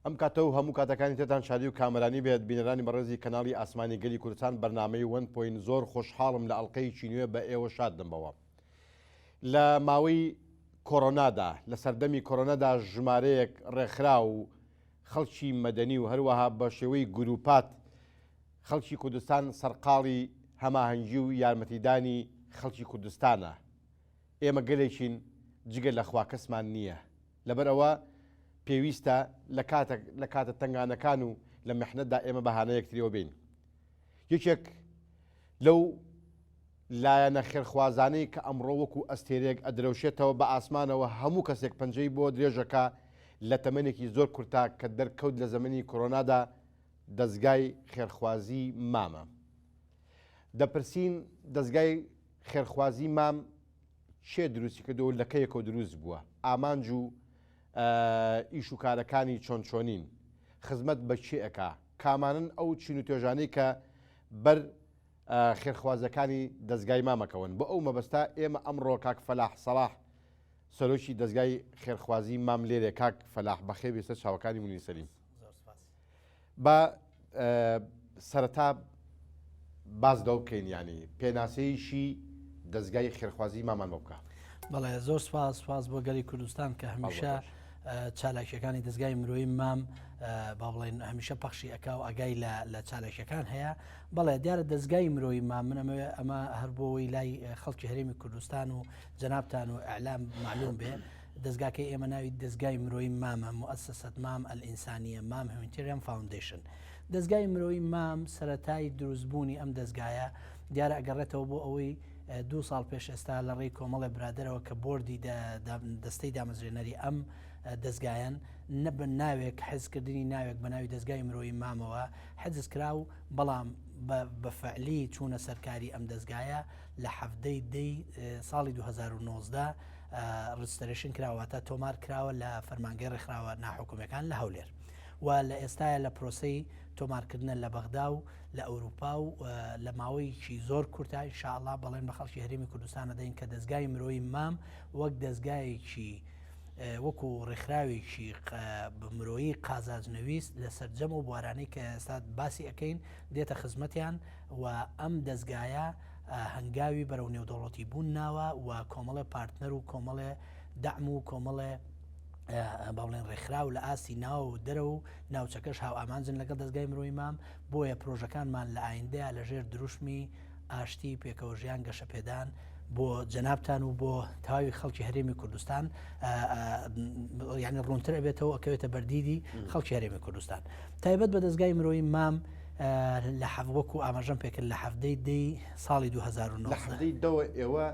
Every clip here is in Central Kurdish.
ئەم کاتە و هەموو کاتەکانی ترتان شادی و کامەرانی بێت بینەرانی بەڕێزی کەناڵی ئاسمانی گەلی کوردستان بەرنامەی One Point زۆر خۆشحاڵم لە ئەڵلقەیەکی نوێ بە ئێوە شاد دەمەوە لە ماوەی کۆرۆنادا لە سەردەمی کۆرۆنادا ژمارەیەک ڕێکخرا و خەڵکی مەدەنی و هەروەها بە شێوەی گروپات خەڵکی کوردستان سەرقاڵی هەماهەنگی و یارمەتیدانی خەڵکی کوردستانە. ئێمە گەلێکین جگە لە خوا کەسمان نییە. لەبەر ئەوە پێویستە لە کاتە لە کاتە تەنگانەکان و لە میحنەتدا ئێمە بە هانای یەکتریەوە بێین. یەکێک لەو لایەنە خێرخوازانەی کە ئەمڕۆ وەکو ئەستێرەیەک ئەدرەوشێتەوە بە ئاسمانەوە هەموو کەسێک پەنجەی بۆ درێژەکا لە تەمەنێکی زۆر کورتا کە دەرکەوت لە زەمەنی کۆرۆنادا دەزگای خێرخوازی مامە. دەپرسین دەزگای خێرخوازی مام کێ دروستی کردووە و لە کەیەکەوە دروست بووە؟ ئامانج و ئیش و کارەکانی چۆن چۆنین؟ خزمەت بە کێ ئەکا؟ کامانەن ئەو چین و توێژانەی کە بەر خێرخوازەکانی دەزگای مام ئەکەون؟ بۆ ئەو مەبەستە ئێمە ئەمڕۆ کاک فەلاح سەڵاح سەرۆکی دەزگای خێرخوازی مام لێرێ کاک فەلاح بەخێر بێی سەر چاوەکانی مونیر سەلیم. با سەرەتا باس لەوە بکەین یانی پێناسەیەکی دەزگای خێرخوازی مامان بۆ بکە. بەڵێ زۆر سپاس سپاس بۆ گەلی کوردستان کە هەمیشە چالاکیەکانی دەستگای مرۆیی مام با بڵێن هەمیشە پەخشی ئەک و ئاگای لە چالاکیەکان هەیە بەڵێ دیارە دەستگای مرۆیی مام من ئەمەوێ ئەمە هەر بۆەوەی لای خەڵکی هەرێمی کوردستان و جەنابتان و ئەعلام معلوم بێ دەزگاکەی ئێمە ناوی دەزگای مرۆیی مامە، موئەسەسەت مام ئەلئینسانیە، مام Humanitarian Foundation. دەزگای مرۆیی مام سەرەتای دروستبوونی ئەم دەزگایە دیارە ئەگەڕێتەوە بۆ ئەوەی دوو ساڵ پێش ئێستا لە ڕێی کۆمەڵێ برادەرەوە کە بۆردی دەستەی دامەزرێنەری ئەم دەزگایەن نە بە ناوێک حەزکردنی ناوێک بە ناوی دەزگای مرۆیی مامەوە حەجز کرا و بەڵام بە فعلی چوونە سەرکاری ئەم دەزگایە لە حەڤدەی دەی ساڵی 2019 registration کراوە واتە تۆمار کراوە لە فەرمانگەی ڕێکخراوە ناحکومیەکان لە هەولێر و لە ئێستاە لە پرۆسەی تۆمارکردنە لە بەغدا و لە ئەوروپا و لە ماوەیەکی زۆر کورتا ئینشاءاللە بەڵێن بە خەڵکی هەرێمی کوردستان دەین کە دەستگای مرۆیی مام وەک دەستگایەکی وەکو ڕێکخراوێکی مرۆیی قازانج نەویست لە سەرجەم و بوارانەی کە ئێستا باسی ئەەکەین دێتە خزمەتیان و ئەم دەستگایە هەنگاوی بەرەو نێودەوڵەتی بوون ناوە و کۆمەڵێ پارتنەر و کۆمەڵێ دەعم و کۆمەڵێ با بڵێن ڕێکخراو لە ئاستی ناو و دەرەوە و ناوچەکەش هاوئامانجن لەگەڵ دەستگای مرۆی مام بۆیە پرۆژەکانمان لە ئایندەیە لەژێر دروشمی ئاشتی پێکەوە ژیان گەشەپێدان بۆ جەنابتان و بۆ تەواوی خەڵکی هەرێمی کوردستان یعنی ڕوونتر ئەبێتەوە ئەکەوێتە بەردیدی خەڵکی هەرێمی کوردستان تایبەت بە دەستگای مرۆی مام لە حەڤ وەکو ئاماژەم پێکرد لە حەڤدەی دەی ساڵی 2009 لە حەڤدەی دەوە ئێوە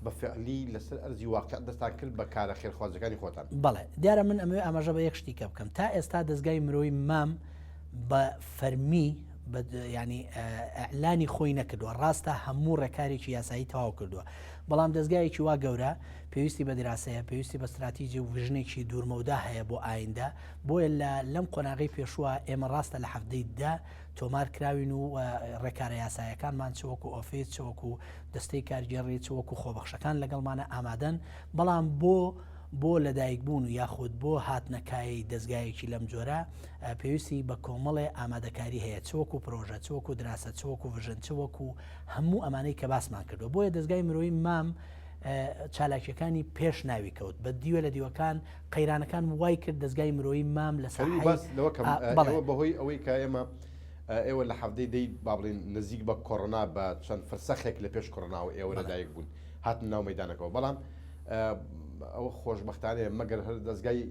بە فعلی لەسەر ئەرزی واقع دەستان کرد بە کارە خێرخوازەکانی خۆتان. بەڵێ دیارە من ئەمەوێ ئاماژە بە یەک شتی کە بکەم تا ئێستا دەزگای مرۆی مام بە فەرمی ینی ئەلانی خۆی نەکردووە ڕاستە هەموو ڕێکارێکی یاسایی تەواو کردووە بەڵام دەستگایەکی وا گەورە پێویستی بە دراسەیە پێویستی بە استراتیجی و vision ێکی دوورمەودا هەیە بۆ ئایندە بۆیە لە لەم قۆناغەی پێشووە ئێمە ڕاستە لە حەڤدەی دە تۆمار کراوین و ڕێکارە یاسایەکانمان چ وەکو ئۆفیس چ وەکو دەستەی کارگێڕی چ وەکو خۆبەخشەکان لەگەڵمانە ئامادەن بەڵام بۆ بۆ لەدایکبوون و یاخود بۆ هاتنەکایەی دەزگایەکی لەم جۆرە پێویستی بە کۆمەڵێ ئامادەکاری هەیە چ وەکو پرۆژە چ وەکو دراسە چ وەکو vision چ وەکو هەموو ئەمانەی کە باسمان کردووە بۆیە دەزگای مرۆیی مام چالاکیەکانی پێش ناوی کەوت بە دیوە لە دیوەکان قەیرانەکان وای کرد دەزگای مرۆیی مام لە ساحەی باس لەوە کەم ئێوە بەهۆی ئەوەی کە ئێمە ئێوە لە حەڤدەی دەی با بڵێین نزیک بە کۆرۆنا بە چەند فرسەخێک لە پێش کۆرۆناوە ئێوە لەدایک بوون هاتن ناو مەیدانەکەوە بەڵام ئەوە خۆشبەختانەیە مەگەر هەر دەزگای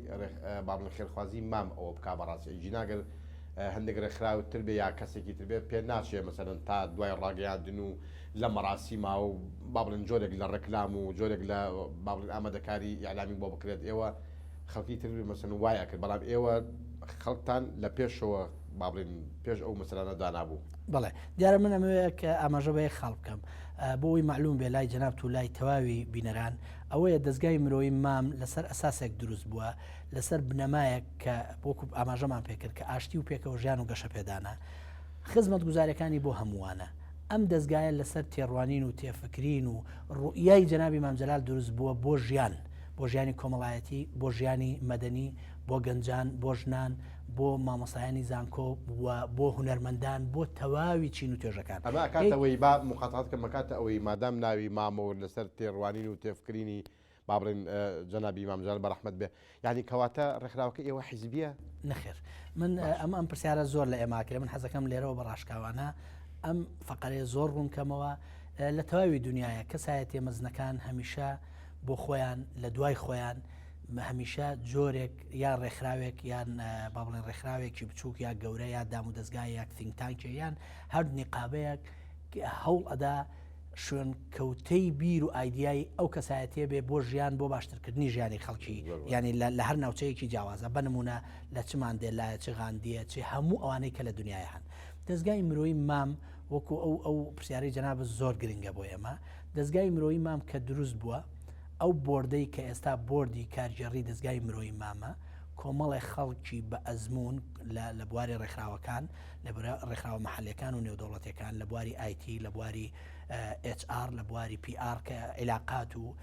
با بڵێن خێرخوازی مام ئەوە بکا بەڕاستی ئەگینا گەر هەندێک ڕێکخراو تر بێ یا کەسێکی تر بێ پێ ناچێ مەسەلەن تا دوای ڕاگەیاندن و لە مەراسیما و با بڵێن جۆرێک لە ڕێکلام و جۆرێک لە با بڵێن ئامادەکاری ئیعلامی بۆ بکرێت ئێوە خەڵکی تر مەسەن وای ئەکرد بەڵام ئێوە خەڵکتان لە پێشەوە با بڵێن پێش ئەو مەسەلانە دانابوو. بەڵێ دیارە من ئەمەوێ کە ئاماژە بە یەک خاڵ بکەم بۆ ئەوەی مەعلوم بێ لای جەنابت و لای تەواوی بینەران ئەوەیە دەزگای مرۆیی مام لەسەر ئەساسێک دروست بووە لەسەر بنەمایەک کە وەکو ئاماژەمان پێکرد کە ئاشتی و پێکەوە ژیان و گەشەپێدانە خزمەتگوزاریەکانی بۆ هەمووانە ئەم دەزگایە لەسەر تێڕوانین و تێفکرین و ڕوئیای جەنابی مام جەلال دروست بووە بۆ ژیان. بۆ ژیانی کۆمەڵایەتی، بۆ ژیانی مەدەنی، بۆ گەنجان، بۆ ژنان، بۆ مامۆستایانی زانکۆ و بۆ هونەرمەندان، بۆ تەواوی چین و توێژەکان. ئەمە ئەکاتە ئەوەی با موقاتەعەت کەم ئەکاتە ئەوەی مادام ناوی مامۆ لەسەر تێڕوانین و تێفکرینی با بڵێین جەنابی مام جەلال بەڕەحمەت بێ یانی کەواتە ڕێکخراوەکەی ئێوە حیزبیە؟ نەخێر من ئەم ئەم پرسیارە زۆر لە ئێمە کرێ من حەزەکەم لێرەوە بە ڕاشکاوانە ئەم فەقەرەیە زۆر ڕوون کەمەوە لە تەواوی دنیاە کەسایەتیە مەزنەکان هەمیشە بۆ خۆیان لە دوای خۆیان هەمیشە جۆرێک یان ڕێکخراوێک یان با بڵێن ڕێکخراوێکی بچووک یا گەورە یا دام و دەستگای یا think tank ێ یان هەر نیقابەیەک هەوڵ ئەدا شوێنکەوتەی بیر و ئایدیای ئەو کەسایەتیە بێ بۆ ژیان بۆ باشترکردنی ژیانی خەڵکی یانی لە هەر ناوچەیەکی جیاوازە بە نمونە لە چ ماندێلایە چ غاندیە چ هەموو ئەوانەی کە لە دنیای هەن دەستگای مرۆیی مام وەکو ئەو ئەو پرسیارەی جەنابت زۆر گرنگە بۆ ئێمە دەستگای مرۆیی مام کە دروست بووە ئەو بۆردەی کە ئێستا بۆردی کارگێڕی دەستگای مرۆیی مامە کۆمەڵێ خەڵکی بە ئەزموون لە بواری ڕێکخراوەکان لە ڕێکخراوە مەحەلیەکان و نێودەوڵەتیەکان لە بواری IT لە بواری HR لە بواری PR کە عیلاقات و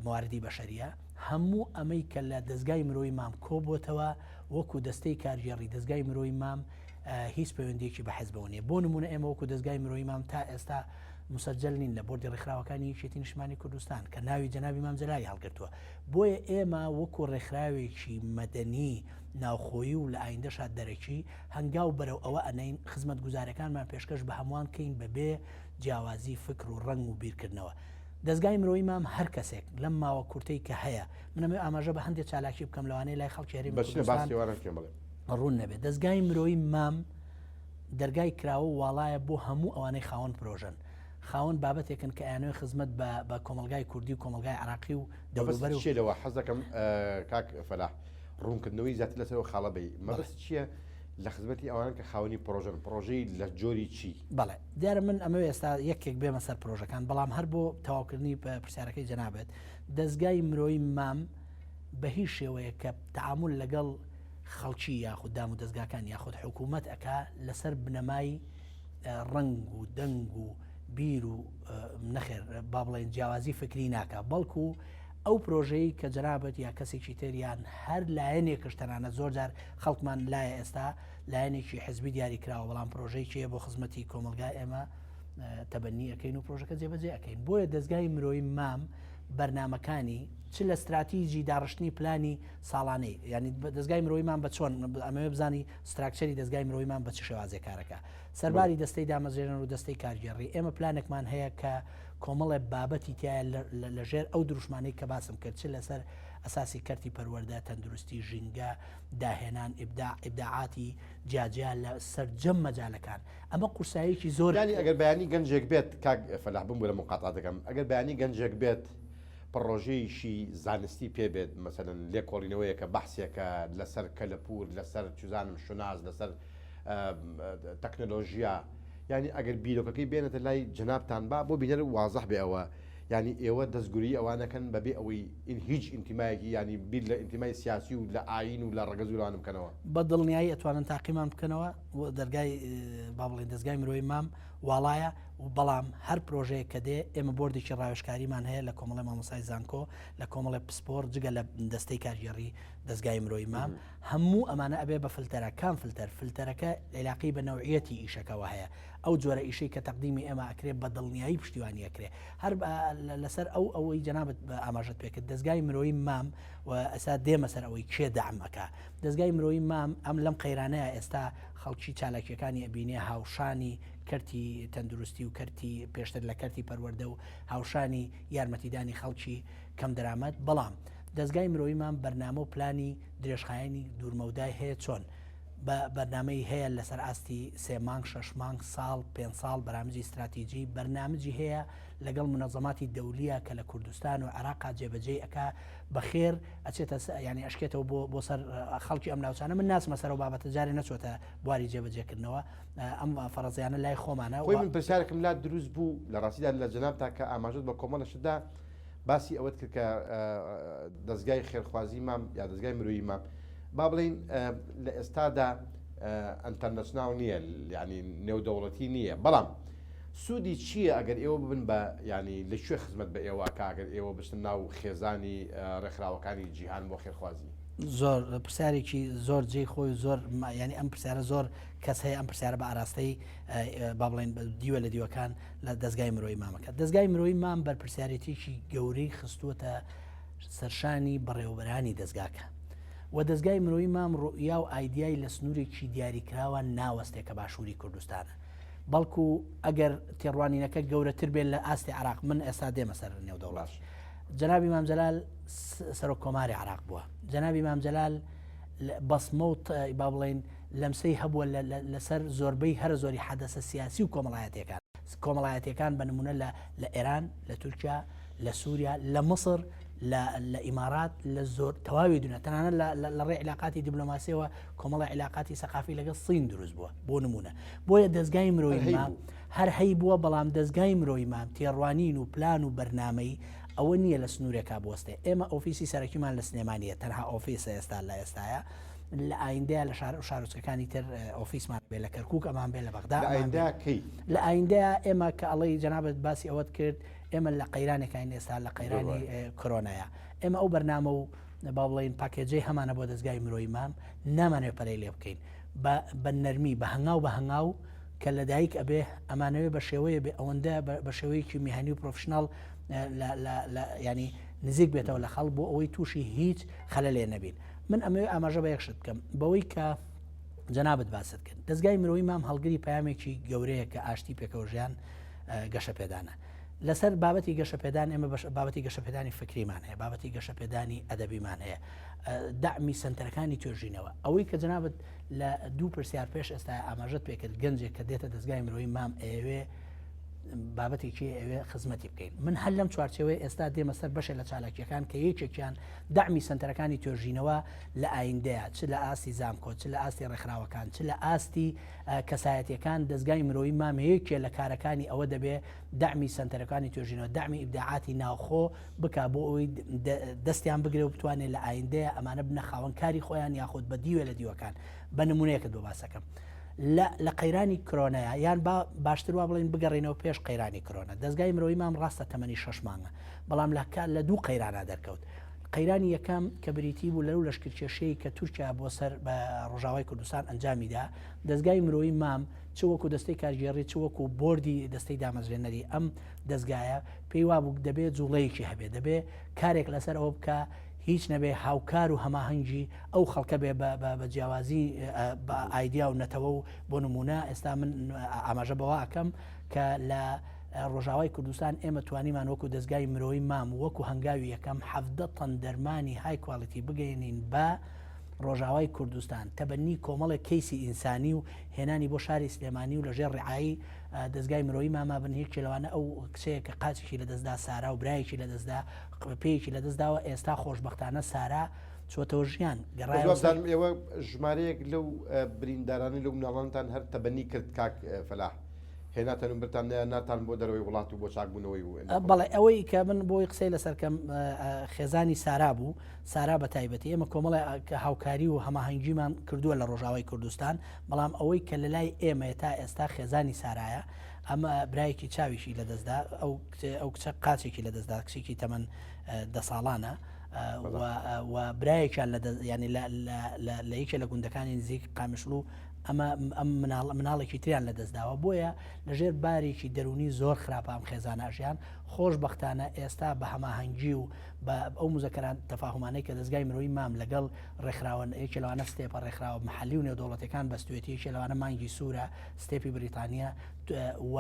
مواردی بەشەریە هەموو ئەمەی کە لە دەستگای مرۆی مام کۆبووتەوە وەکو دەستەی کارگێڕی دەستگای مرۆی مام هیچ پەیوەندیەکی بە حزبەوە نیە بۆ نمونە ئێمە وەکو دەستگای مرۆی مام تا ئێستا مسجل نین لە بۆردی ڕێکخراوەکانی یەکێتی نیشتمانی کوردستان کە ناوی جەنابی مام جەلالی هەڵگرتووە بۆیە ئێمە وەکو ڕێکخراوێکی مەدەنی ناوخۆیی و لە ئایندەشا دەرەکی هەنگاو بەرەو ئەوە ئەنێین خزمەتگوزارەکانمان پێشکەش بە هەمووان کەین بەبێ جیاوازی فکر و ڕەنگ و بیرکردنەوە. دەزگای مرۆیی مام هەر کەسێک لەم ماوە کورتەی کە هەیە، من ئەمەوێ ئاماژە بە هەندێ چالاکی بکەم لەوانەیە لای خەڵکی هەرێمی بەچنە کوردستان باسی ئەوانە بکەین بەڵێ. ڕوون نەبێت. دەزگای مرۆیی مام دەرگای کراوە و واڵایە بۆ هەموو ئەوانەی خاوەن پرۆژەن. خاوەن بابەتێکن کە ئەیانەوێ خزمەت بە بە کۆمەڵگای کوردی و کۆمەڵگای عێراقی و مەبەست دەوروبەر و چییە لەوە؟ حەز دەکەم کاک فەلاح ڕوونکردنەوەی زیاتر لەسەر ئەو خاڵە بەی. مەبەست چییە لە خزمەتی ئەوانە کە خاوەنی پڕۆژەن، پڕۆژەی لە جۆری چی؟ بەڵێ دیارە من ئەمەوێ ئێستا یەکێک بێمە سەر پرۆژەکان، بەڵام هەر بۆ تەواوکردنی پرسیارەکەی جەنابت، دەزگای مرۆیی مام بە هیچ شێوەیەک کە تەعامول لەگەڵ خەڵکی یاخود دام و دەزگاکان یاخود حکوومەت ئەکا لەسەر بنەمای ڕەنگ و دەنگ و بیر و نەخێر با بڵێن جیاوازی فکری ناکا بەڵکو ئەو پرۆژەی کە جەنابت یا کەسێکی تر یان هەر لایەنێکش تەنانەت زۆر جار خەڵکمان لایە ئێستا لایەنێکی حزبی دیاری کراوە بەڵام پرۆژەیەکی هەیە بۆ خزمەتی کۆمەڵگا ئێمە تەبەنی ئەەکەین و پرۆژەکە جێبەجێ ئەەکەین بۆیە دەستگای مرۆیی مام بەرنمەکانی چ لە ستراتیژی داڕشتنی پلانی ساڵانەی ینی دەستگای مرۆیمان بە چۆن ئەمەوێ بزانی structure ی دەستگای مرۆیمان بە چ شێوازێ کارەکە سەرباری دەستەی دامەزرێنەر و دەستەی کارگێڕی ئێمە پلانێکمان هەیە کە کۆمەڵێ بابەتی تایە لە ژێر ئەو دروشمانەی کە باسم کرد چ لەسەر ئەساسی کەرتی پەروەردە، تەندروستی، ژینگە، داهێنان، ئیبداع، ئیبداعاتی جیاجیا لە سەرجەم مەجالەکان. ئەمە قورساییەکی زۆر. یانی ئەگەر بەیانی گەنجێک بێت کاک فەلاح بمبورە موقاتەعە دەکەم ئەگەر بەیانی گەنجێک بێت پڕۆژەیەکی زانستی پێ بێت مەسەلەن لێکۆڵینەوەیەکە بەحسێکە لەسەر کەلەپوور لەسەر چوزانم شوناس لەسەر تەکنەلۆژیا یانی ئەگەر بیرۆکەکەی بێنێتە لای جەنابتان با بۆ بینەر وازح بێ ئەوە یانی ئێوە دەستگوریی ئەوان ئەکەن بەبێ ئەوەی ئین هیچ ئینتیمایەکی یانی بیر لە ئینتیمای سیاسی و لە ئایین و لە ڕەگەز و لەوانە بکەنەوە. بە دڵنیایی ئەتوانن تاقیمان بکەنەوە و دەرگای با بڵێین دەزگای مرۆیی مام واڵایە و بەڵام هەر پرۆژەیەک کە دێ ئێمە بۆردێکی ڕاوێژکاریمان هەیە لە کۆمەڵی مامۆستای زانکۆ لە کۆمەڵی پسپۆر جگە لە دەستەی کارگێڕی دەزگای مرۆیی مام هەموو ئەمانە ئەبێ بە فلتەرە کام فلتەر فلتەرەکە عیلاقەی بە نەوعیەتی ئیشەکەوە هەیە ئەو جۆرە ئیشەی کە تەقدیمی ئێمە ئەکرێ بە دڵنیایی پشتیوانی ئەکرێ هەر لەسەر ئەو ئەوەی جەنابت ئاماژەت پێکرد دەزگای مرۆیی مام و ئەسا دێمە سەر ئەوەی کێ دەعم ئەکا دەزگای مرۆیی مام ئەم لەم قەیرانەیە ئێستا خەڵکی چالاکیەکانی ئەبینێ هاوشانی کەرتی تەندروستی و کەرتی پێشتر لە کەرتی پەروەردە و هاوشانی یارمەتیدانی خەڵکی کەم دەرامەت بەڵام دەزگای مرۆیی مام بەرنامە و پلانی درێژخایەنی دوورمەودای هەیە چۆن بە بەرنامەی هەیە لەسەر ئاستی سێ مانگ، شەش مانگ، ساڵ، پێنج ساڵ، بەرامجی ستراتیجی، بەرنامجی هەیە لەگەڵ مونەزەماتی دەولیە کە لە کوردستان و عێراقا جێبەجێی ئەکا بەخێر ئەچێتە یانی ئەشکێتەوە بۆ بۆ سەر خەڵکی ئەم ناوچانە من ناچمە سەر ئەو بابەتە جارێ نەچۆتە بواری جێبەجێکردنەوە ئەم فەرەزیانە لای خۆمانە خۆی من پرسیارێکم لا دروست بوو لە ڕاستیدا لە جەنابتا کە ئاماژەت بە کۆمەڵە شت دا باسی ئەوەت کرد کە دەزگای خێرخوازی مام یا دەزگای مرۆیی مام با بڵین لە ئێستادا international نییە یعنی نێودەوڵەتی نییە بەڵام. سوودی چییە ئەگەر ئێوە ببن بە یانی لە کوێ خزمەت بە ئێوە ئەکا ئەگەر ئێوە بچنە ناو خێزانی ڕێکخراوەکانی جیهان بۆ خێرخوازی؟ زۆر پرسیارێکی زۆر جێی خۆی زۆر ینی ئەم پرسیارە زۆر کەس هەیە ئەم پرسیارە بە ئاراستەی با بڵێن دیوە لە دیوەکان لە دەستگای مرۆی مامەکە دەستگای مرۆی مام بەرپرسیارێتێکی گەورەی خستووەتە سەرشانی بەڕێوەبەرانی دەستگاکە و دەستگای مرۆی مام ڕوئیا و ئایدیای لە سنوورێکی دیاریکراوە ناوەستێک کە باشووری کوردستانە بەڵکو ئەگەر تێڕوانینەکە گەورەتر بێت لە ئاستی عراق من ئێستا دێمە سەر نێودەوڵەت جەنابی مام جەلال سەرۆک کۆماری عراق بووە جەنابی مام جەلال بەسمە و با بڵین لەمسەی هەبووە لەسەر زۆربەی هەرە زۆری حەدەسە سیاسی و کۆمەڵایەتەکان کۆمەڵایەتەکان بە نمونە لە ئێران لە تورکیا لە سووریا لە مسر لە ئیمارات لە زۆر تەواوی دنیا تەنانەت لە ڕێ علاقاتی دیبلۆماسیەوە کۆمەڵە علاقاتی سەقافی لەگەڵ سین دروست بووە بۆ نمونە بۆیە دەستگای مرۆیی مام هەر هەی بووە بەڵام دەستگای مرۆیی مام تێڕوانین و پلان و بەرنامەی ئەوە نییە لە سنوورێکا بوەستێ ئێمە ئۆفیسی سەرەکیمان لە سلێمانیە تەنها ئۆفیسە ئێستا لە ئێستاە لە ئایندەیە لە شار و شارۆچکەکانی تر ئۆفیسمان بێ لە کەرکک ئەمان بێ لە بەغدا لە ئایندەیە ئێمە کە ئەڵەی جەنابەت باسی ئەوەت کرد ئێمە لە قەیرانێکین ئێستا لە قەیرانی کۆرۆنایە ئێمە ئەو بەرنامە و با بڵێین پاکێجەی هەمانە بۆ دەستگای مرۆیی مام نامانەوێت پەرەی لێ بکەین بە نەرمی بە هەنگاو بە هەنگاو کە لەدایک ئەبێ ئەمانەوێ بە شێوەیە بێ ئەوەندە بە شێوەیەکی میهانی و professional ینی نزیک بێتەوە لە خەڵ بۆ ئەوەی تووشی هیچ خەلە لێ نەبین من ئەمەوێ ئاماژە بە یەک شت بکەم بەوەی کە جەنابت باست کرد دەستگای مرۆیی مام هەڵگری پەیامێکی گەورەیە کە ئاشتی پێکەوەژیان گەشەپێدانە. لەسەر بابەتی گەشەپێدان ئێمە بابەتی گەشەپێدانی فکریمان هەیە بابەتی گەشەپێدانی ئەدەبیمان هەیە دەعمی سنتەرەکانی توێژینەوە ئەوەی کە جەنابت لە دوو پرسیار پێش ئێستا ئاماژەت پێکرد گەنجێک کە دێتە دەستگای مرۆیی مام ئەیەوێ بابەتێکی ئەوێ خزمەتی بکەین من هەر لەم چوارچەوەی ئێستا دێمە سەر بەشێ لە چالاکیەکان کە یەکێکیان دەعمی سنتەرەکانی توێژینەوە لە ئایندەیە چ لە ئاستی زانکۆ چ لە ئاستی ڕێکخراوەکان چ لە ئاستی کەسایەتیەکان دەزگای مرۆیی مام یەکێ لە کارەکانی ئەوە دەبێ دەعمی سەنتەرەکانی توێژینەوە دەعمی ئیبداعاتی ناوخۆ بکا بۆ ئەوەی دەستیان بگرێ و بتوانێت لە ئایندەیە ئەمانە بنە خاوەن کاری خۆیان یاخود بە دیوێ لە دیوەکان بە نمونەیەکت بۆ باسەکەم لە قەیرانی کرۆنەیە یان با باشتر وا بڵین بگەڕینەوە پێش قەیرانی کرۆنە دەستگای مرۆیی مام ڕاستە تەمەنی شەش مانگە بەڵام لە لە دوو قەیرانە دەرکەوت قەیرانی یەکەم کە بریتی بوو لەو لەشکرکێشیەی کە تورکیا بۆ سەر ڕۆژاوای کوردستان ئەنجامیدا، دەزگای مرۆیی مام چ وەکو دەستەی کارگێڕی چ وەکو بۆردی دەستەی دامەزرێنەری ئەم دەزگایە پێی وابوو دەبێ جوڵەیەکی هەبێ، دەبێ کارێک لەسەر ئەوە بکا هیچ نەبێ هاوکار و هەماهەنگی ئەو خەڵکە بێ بە جیاوازی بە ئایدیا و نەتەوە و بۆ نموونە ئێستا من ئاماژە بەوە ئەکەم کە لە ڕۆژاوای کوردستان ئێمە توانیمان وەکو دەزگای مرۆیی مام وەکو هەنگاوی یەکەم 17 تەن دەرمانی high quality بگەیەنین بە ڕۆژاوای کوردستان تەبەنی کۆمەڵێک کەیسی ئینسانی و هێنانی بۆ شاری سلێمانی و لەژێر ڕعایی دەزگای مرۆیی ماما بن یەکێ لەوانە ئەو کچەیە کە قاچێکی لەدەستدا سارا و برایەکی لەدەستدا پێیەکی لەدەستداوە ئێستا خۆشبەختانە سارا چۆتەوە ژیان گەڕایەوە ئێوە ژمارەیەک لەو بریندارانی لەو مناڵانتان هەر تەبەنی کرد کاک فەلاح هێناتان و برتان ناتان بۆ دەرەوەی وڵات و بۆ چاکبوونەوەی و بەڵێ ئەوەی کە من بۆی قسەی لەسەر کەم خێزانی سارا بوو سارا بە تایبەتی ئێمە کۆمەڵی هاوکاری و هەماهەنگیمان کردووە لە ڕۆژاوای کوردستان بەڵام ئەوەی کە لە لای ئێمە تا ئێستا خێزانی سارایە ئەمە برایەکی چاویشی لەدەستدا ئەو ئەو کچە قاچێکی لەدەستدا کچێکی تەمەن دە ساڵانە و برایەکیان لە ینی لە یەکێ لە گوندەکانی نزیک قامیشلو ئەمە ئەم مناڵ مناڵێکی تریان لەدەستداوە بۆیە لەژێر بارێکی دەرونی زۆر خراپە ئەم خێزانە ئەژیان خۆشبەختانە ئێستا بە هەماهەنگی و بە ئەو مزەکەران تەفاهمانەی کە دەستگای مرۆیی مام لەگەڵ ڕێکخراوە یەکێ لەوانە ستێپە ڕێکخراوە محلی و نێودەوڵەتەکان بەستوێتی یەکێ لەوانە مانگی سوورە ستێپی بریتانیا و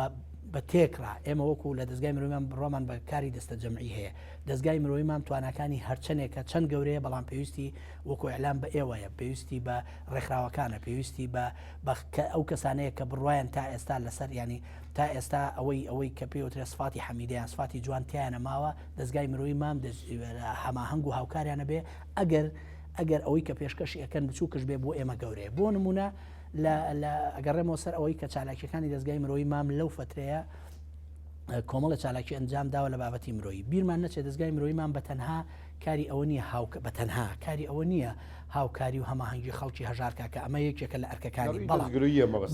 بە تێکڕا ئێمە وەکو لە دەستگای مرۆیمان بڕۆمان بە کاری دەستە جەمعی هەیە دەستگای مرۆیمان تواناکانی هەرچەندێکە چەند گەورەیە بەڵام پێویستی وەکو ئیعلام بە ئێوەیە پێویستی بە ڕێکخراوەکانە پێویستی بە بە ئەو کەسانەیە کە بڕوایان تا ئێستا لەسەر ینی تا ئێستا ئەوەی ئەوەی کە پێوترێ سفاتی حەمیدەیان سفاتی جوان تیانە ماوە دەستگای مرۆیی مام هەماهەنگ و هاوکاریانە بێ ئەگەر ئەگەر ئەوەی کە پێشکەشی ئەەکەن بچووکش بێ بۆ ئێمە گەورەیە بۆ نمونە لە ئەگەڕێمەوە سەر ئەوەی کە چالاکیەکانی دەستگای مرۆیی مام لەو فترەیە کۆمەڵە چالاکی ئەنجام داوە لە بابەتی مرۆیی بیرمان نەچێت دەستگای مرۆیی مام بە تەنها کاری ئەوە نییە هاوکە بە تەنها کاری ئەوە نییە هاوکاری و هەماهەنگی خەڵکی هەژارکە کە ئەمە یەکێکە لە ئەرکەکانی بەڵام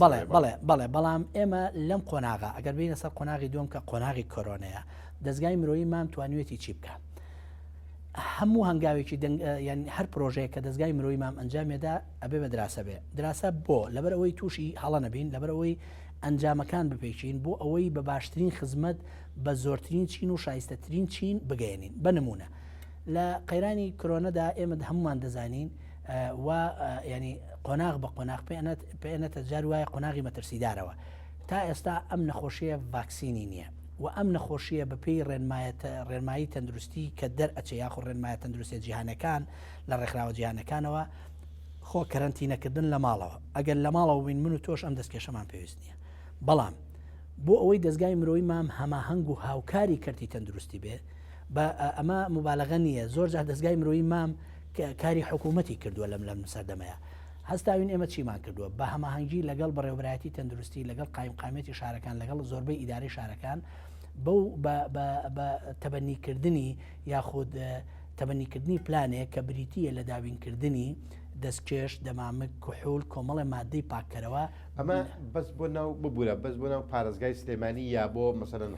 بەڵێ بەڵێ بەڵێ بەڵام ئێمە لەم قۆناغا ئەگەر بینە سەر قۆناغی دوم کە قۆناغی کۆرۆنەیە دەستگای مرۆیی مام توانیوێتی چی بکە هەموو هەنگاوێکی دەنگ یان هەر پرۆژەیە کە دەستگای مرۆیی مام ئەنجامێدا ئەبێ بە دراسە بێ دراسە بۆ لەبەر ئەوەی تووشی هەڵە نەبین لەبەر ئەوەی ئەنجامەکان بپێکین بۆ ئەوەی بە باشترین خزمەت بە زۆرترین چین و شایستەترین چین بگەیەنین. بە نموونە لە قەیرانی کرۆنەدا ئێمە هەمومان دەزانین و ینی قۆناغ بە قۆناغ پێنەتە جار وایە قۆناغی مەترسیدارەوە. تا ئێستا ئەم نەخۆشیە ڤاکسینی نییە و ئەم نەخۆشیە بە پێی ڕێنمایی تەندروستی کە دەرئەچێ یاخود ڕێنمایە تەندروستیە جیهانەکان لە ڕێکخراوە جیهانەکانەوە خۆ کەرەنتینەکردن لە ماڵەوە ئەگەر لە ماڵەوە بین من و تۆش ئەم دەستکێشەمان پێویست نییە بەڵام بۆ ئەوەی دەزگای مرۆیی مام هەماهەنگ و هاوکاری کەرتی تەندروستی بێ بە ئەمە مبالغە نییە زۆر جار دەزگای مرۆیی مام کاری حکوومەتی کردووە لەم لەم سەردەمەیە هەستاوین ئێمە چیمان کردووە بە هەماهەنگی لەگەڵ بەڕێوەبەرایەتی تەندروستی لەگەڵ قایمقامیەتی شارەکان لەگەڵ زۆربەی ئیدارەی شارەکان بەو بە تەبەنیکردنی یاخود تەبەنیکردنی پلانێک کە بریتییە لە دابینکردنی دەستکێش، دەمامک، کحول، کۆمەڵێ ماددەی پاککەرەوە. ئەمە بەس بۆ ناو ببورە بەس بۆ ناو پارێزگای سلێمانی یا بۆ مەسەلەن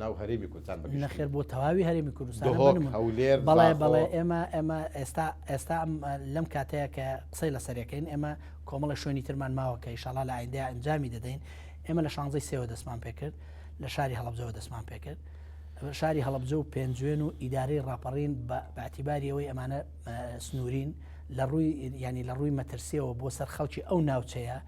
ناو هەرێمی کوردستان بە گشتی؟ نەخێر بۆ تەواوی هەرێمی کوردستانە. دهۆک، هەولێر، بەڵێ بەڵێ ئێمە ئێمە ئێستا ئێستا ئەم لەم کاتەیە کە قسەی لەسەرەکەین ئێمە کۆمەڵە شوێنی ترمان ماوە کە ئیشاڵا لە ئایندەیە ئەنجامی دەدەین ئێمە لە شانزەی سێوە دەستمان پێکرد لە شاری هەڵەبجەوە دەستمان پێکرد شاری هەڵەبجە و پێنجوێن و ئیدارەی ڕاپەڕین بە اعتیباری ئەوەی ئەمانە سنوورین لە ڕووی ینی لە ڕووی مەترسیەوە بۆ سەر خەڵکی ئەو ناوچەیە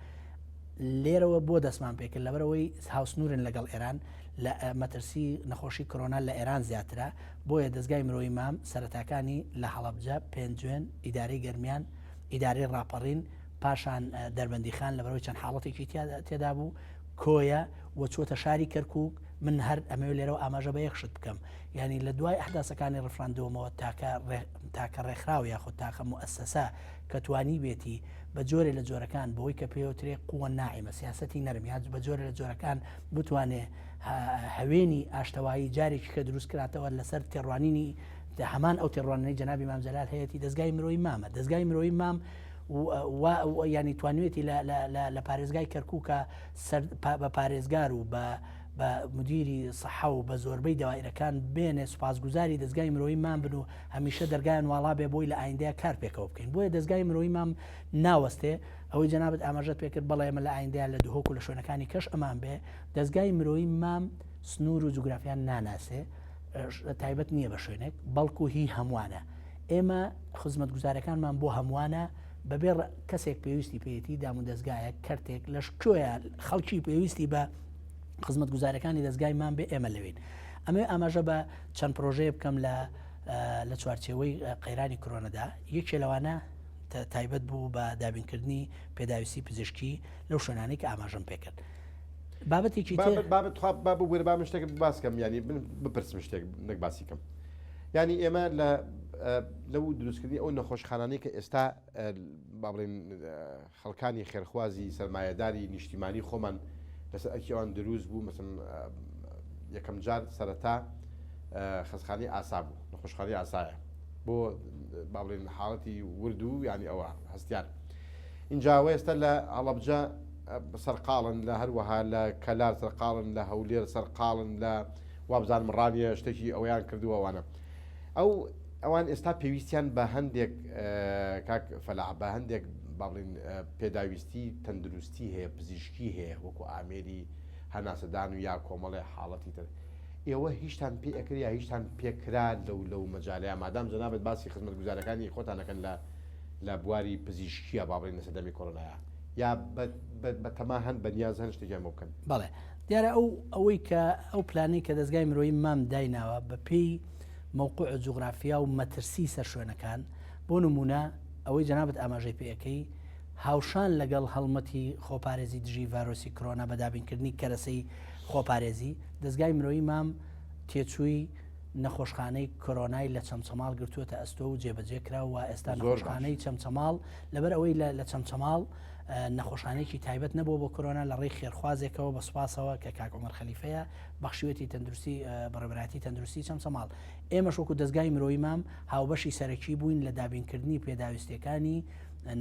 لێرەوە بۆ دەستمان پێکرد لەبەرەوەی هاوسنوورن لەگەڵ ئێران لە مەترسی نەخۆشی کۆرۆنا لە ئێران زیاترە بۆیە دەستگای مرۆیی مام سەرەتاکانی لە هەڵەبجە پێنجوێن ئیدارەی گەرمیان ئیدارەی ڕاپەڕین پاشان دەربەندیخان لەبەرەوەی چەند حاڵەتێکی تێدا بوو کۆیە و چووەتە شاری کەرکووک، من هەر ئەمەوێ لێرەوە ئاماژە بە یەک شت بکەم، یانی لە دوای ئەحداسەکانی ڕفراندۆمەوە تاکە تاکە ڕێکخراو یاخود تاقە موئەسەسە کە توانیبێتی بە جۆرێ لە جۆرەکان بەوەی کە پێوترێ قوە ناعیمە سیاسەتی نەرم یا بە جۆرێ لە جۆرەکان بتوانێ هەوێنی ئاشتەوایی جارێکی کە دروست کراتەوە لەسەر تێڕوانینی هەمان ئەو تێڕوانینەی جەنابی مام جەلال هەیەتی دەزگای مرۆیی مامە دەزگای مرۆیی مام ینی توانوێتی لە پارێزگای کەرکووکە بە پارێزگار و بە بە مدیری سەحە و بە زۆربەی دەوایرەکان بێنێ سوپاسگوزاری دەزگای مرۆیی مام بن و هەمیشە دەرگایان واڵا بێ بۆی لە ئایندەیە کار پێکەوە بکەین بۆیە دەزگای مرۆیی مام ناوەستێ ئەوەی جەنابت ئاماژەت پێکرد بەڵێ ئێمە لە ئایندەیە لە دهۆک و لە شوێنەکانی کەش ئەمان بێ دەزگای مرۆیی مام سنوور و جوگرافیان ناناسێ تایبەت نییە بە شوێنێک بەڵکو هی هەمووانە ئێمە خزمەتگوزارەکانمان بۆ هەمووانە بەبێ کەسێک پێویستی پێیەتی دامودەزگایەک کەرتێک لەش کوێیە خەڵکی پێویستی بە خزمەتگوزارەکانی دەزگای مان بێ ئێمە لەوین ئەمێ ئاماژە بە چەند پرۆژەیە بکەم لە لە چوارچێوەی قەیرانی کرۆنەدا یەکێ لەوانە تایبەت بوو بە دابینکردنی پێداویستی پزیشکی لەو شوێنانەی کە ئاماژەم پێکرد بابەتێکی بابەت با بگورە با من شتێک باسکەم ینی بپرسم شتێک نەک باسی کەم ینی ئێمە لە لەو دروستکردنی ئەو نەخۆشخانانەی کە ئێستا با بڵێن خەڵکانی خێرخوازی سەرمایەداری نیشتیمانی خۆمان لەسەر ئەرکی ئەوان دروست بوو مەسن یەکەم جار سەرەتا خەسخانی ئاسا بوو نەخۆشخانی ئاسایە بۆ با بڵێن حاڵەتی ورد و ینی ئەوە هەستیار اینجا ئێستا لە هەڵەبجە سەرقاڵن لە هەروەها لە کەلار سەرقاڵن لە هەولێر سەرقاڵن لە وابزانم ڕانیە شتێکی ئەویان کردووە ئەوانە ئەو ئەوان ئێستا پێویستیان بە هەندێک کاک فەلاح بە هەندێک با بڵێین پێداویستی تەندروستی هەیە پزیشکی هەیە وەکو ئامێری هەناسەدان و یا کۆمەڵێ حاڵەتی تر ئێوە هیچتان پێ ئەکرێ یا هیچتان پێکرا لەو لەو مەجالەیە مادام جەنابت باسی خزمەتگوزارەکانی خۆتان ئەکەن لە لە بواری پزیشکیە با بڵێین لە سەردەمی کۆرۆنایا یا بە تەما هەن بە نیاز هەن شتێکیان بۆ بکەن؟ بەڵێ دیارە ئەو ئەوەی کە ئەو پلانەی کە دەزگای مرۆیی مام دایناوە بە پێی مەوقع و جوغرافیا و مەترسی سەر شوێنەکان، بۆ نموونە ئەوەی جەنابت ئاماژەی پێ ئەکەی، هاوشان لەگەڵ هەڵمەتی خۆپارێزی دژی ڤایرۆسی کرۆنا بە دابینکردنی کەرەسەی خۆپارێزی، دەزگای مرۆیی مام تێچووی نەخۆشخانەی کۆرۆنای لە چەمچەماڵ گرتووەتە ئەستۆ و جێبەجێ کرا و ئێستا نەخۆشخانەی چەمچەماڵ لەبەر ئەوەی لە چەمچەماڵ. نەخۆشخانەیەکی تایبەت نەبووە بۆ کۆرۆنا لە ڕێی خێرخوازێکەوە بە سوپاسەوە کە کاک عومەر خەلیفەیە بەخشیوێتی تەندروستی بەڕێوەبەرایەتی تەندروستی چەمچەماڵ. ئێمەش وەکو دەزگای مرۆیی مام هاوبەشی سەرەکی بووین لە دابینکردنی پێداویستیەکانی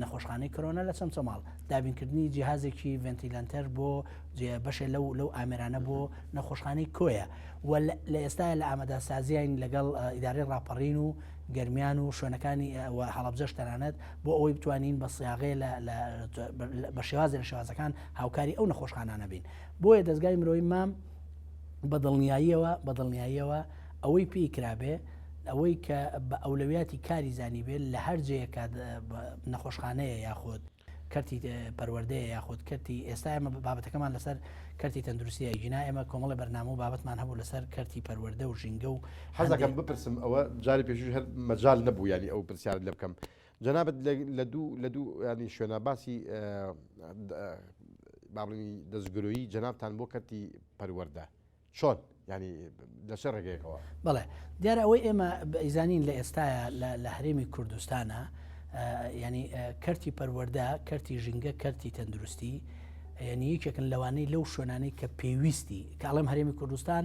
نەخۆشخانەی کۆرۆنا لە چەمچەماڵ، دابینکردنی جیهازێکی ڤێنتیلەنتەر بۆ بەشێ لەو لەو ئامێرانە بۆ نەخۆشخانەی کۆیە و لە ئێستایا لە ئامادەسازیین لەگەڵ ئیدارەی ڕاپەڕین و گەرمیان و شوێنەکانی و هەڵەبجەش تەنانەت بۆ ئەوەی بتوانین بە سیاغێ بە شێوازێ لە شێوازەکان هاوکاری ئەو نەخۆشخانانە بین. بۆیە دەزگای مرۆیی مام بە دڵنیاییەوە بە دڵنیاییەوە ئەوەی پێی کرابێ ئەوەی کە بە ئەولەویاتی کاری زانیبێ لە هەر جێیەکە نەخۆشخانەیە یاخود کەرتی پەروەردەیە یاخود کەرتی ئێستا ئێمە بابەتەکەمان لەسەر کەرتی تەندروستیە گینا ئێمە کۆمەڵی بەرنامە و بابەتمان هەبوو لەسەر کەرتی پەروەردە و ژینگە و حەزەکەم بپرسم ئەوە جاری پێشوش هەر مەجال نەبوو ینی ئەو پرسیار لێ بکەم جەنابت لە دوو لە دوو ینی شوێنە باسی با بڵێین دەستگرۆیی جەنابتان بۆ کەرتی پەروەردە چۆن ینی لە چ ڕێگەیەکەوە؟ بەڵێ دیارە ئەوەی ئێمە ئەیزانین لە ئێستاە لە هەرێمی کوردستانە ینی کەرتی پەروەردە کەرتی ژینگە کەرتی تەندروستی ینی یەکێکن لەوانەی لەو شوێنانەی کە پێویستی کاڵم هەرێمی کوردستان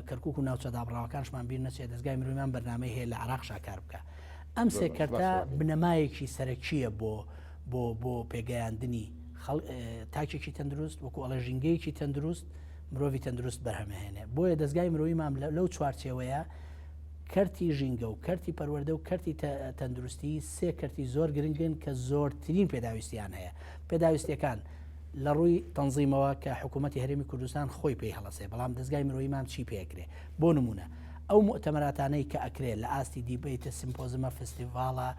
کەرکک و ناوچە دابڕاوەکانشمان بیر نەچێت دەستگای مرۆیمان بەرنامەی هەیە لە عراق شاکار بکە ئەم سێ کەرتە بنەمایەکی سەرەکیە بۆ بۆ بۆ پێگەیاندنی تاکێکی تەندروست وەکو ئەڵێ ژینگەیەکی تەندروست مرۆڤی تەندروست بەرهەمەهێنێ بۆیە دەستگای مرۆیی مام لەو چوارچێوەیە کەرتی ژینگە و کەرتی پەروەردە و کەرتی تەندروستی سێ کەرتی زۆر گرنگن کە زۆرترین پێداویستیان هەیە پێداویستیەکان لە ڕووی تەنزیمەوە کە حکوومەتی هەرێمی کوردستان خۆی پێی هەڵەسێ بەڵام دەستگای مرۆیی مام چی پێکرێ بۆ نمونە ئەو موئتەمەراتانەی کە ئەکرێ لە ئاستی debate ە سیمپۆزمە فستیڤاڵە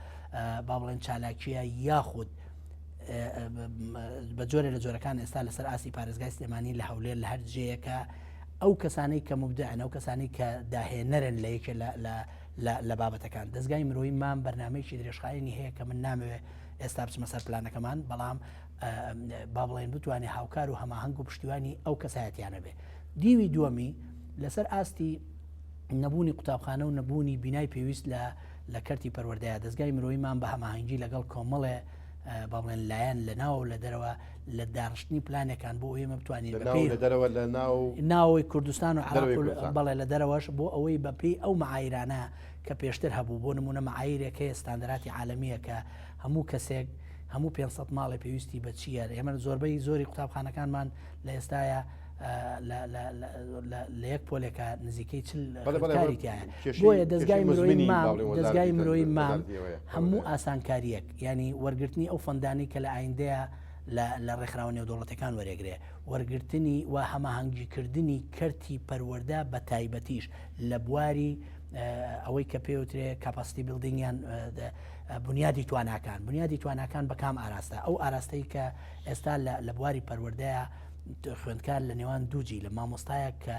با بڵێن چالاکیە یاخود بە جۆرە لە جۆرەکان ئێستا لەسەر ئاستی پارێزگای سلێمانی لە هەولێر لە هەر جێیەکە ئەو کەسانەی کە مبدعن ئەو کەسانی کە داهێنەرن لە یەکێ لە بابەتەکان دەستگای مرۆیی مام بەرنمەیەکی درێژخایەنی هەیە کە من نامەوێ ئێستا بچمە سەر پلانەکەمان بەڵام با بڵێن بتوانێت هاوکار و هەماهەنگ و پشتیوانی ئەو کەسایەتیانە بێ دیوی دووەمی لەسەر ئاستی نەبوونی قوتابخانە و نەبوونی بینای پێویست لە لە کەرتی پەروەردەیە دەستگای مرۆییمان بە هەماهەنگی لەگەڵ کۆمەڵێ با بڵێن لایەن لە ناوە لە دەرەوە لە داڕشتنی پلانێکان بۆ ئێمە بتوانین لە دەرەوە لە ناو ناوەی کوردستان و عراق بەڵێ لە دەرەوەش بۆ ئەوەی بەپێی ئەو معایرانە کە پێشتر هەبوو بۆ نمونە معایرێک هەیە ستاندەراتی عالەمیە کە هەموو کەسێک هەموو 500 ماڵێ پێویستی بە چییە ئێمە زۆربەی زۆری قوتابخانەکانمان لە ئێستایا لە یەک پۆلێکە نزیکەی چل خوێندکاری تایە بۆیە دەستگای مرۆیی مام دەستگای مرۆیی مام هەموو ئاسانکاریەک ینی وەرگرتنی ئەو fund انەی کە لە ئایندەیە لە ڕێکخراوە نێودەوڵەتەکان وەرێگرێ وەرگرتنی و هەماهەنگیکردنی کەرتی پەروەردە بە تایبەتیش لە بواری ئەوەی کە پێوترێ capacity building یان بنیادی تواناکان بنیادی تواناکان بە کام ئاراستە ئەو ئاراستەی کە ئێستا لە بواری پەروەردەیە خوێندکار لە نێوان دوو جیلە، مامۆستایەک کە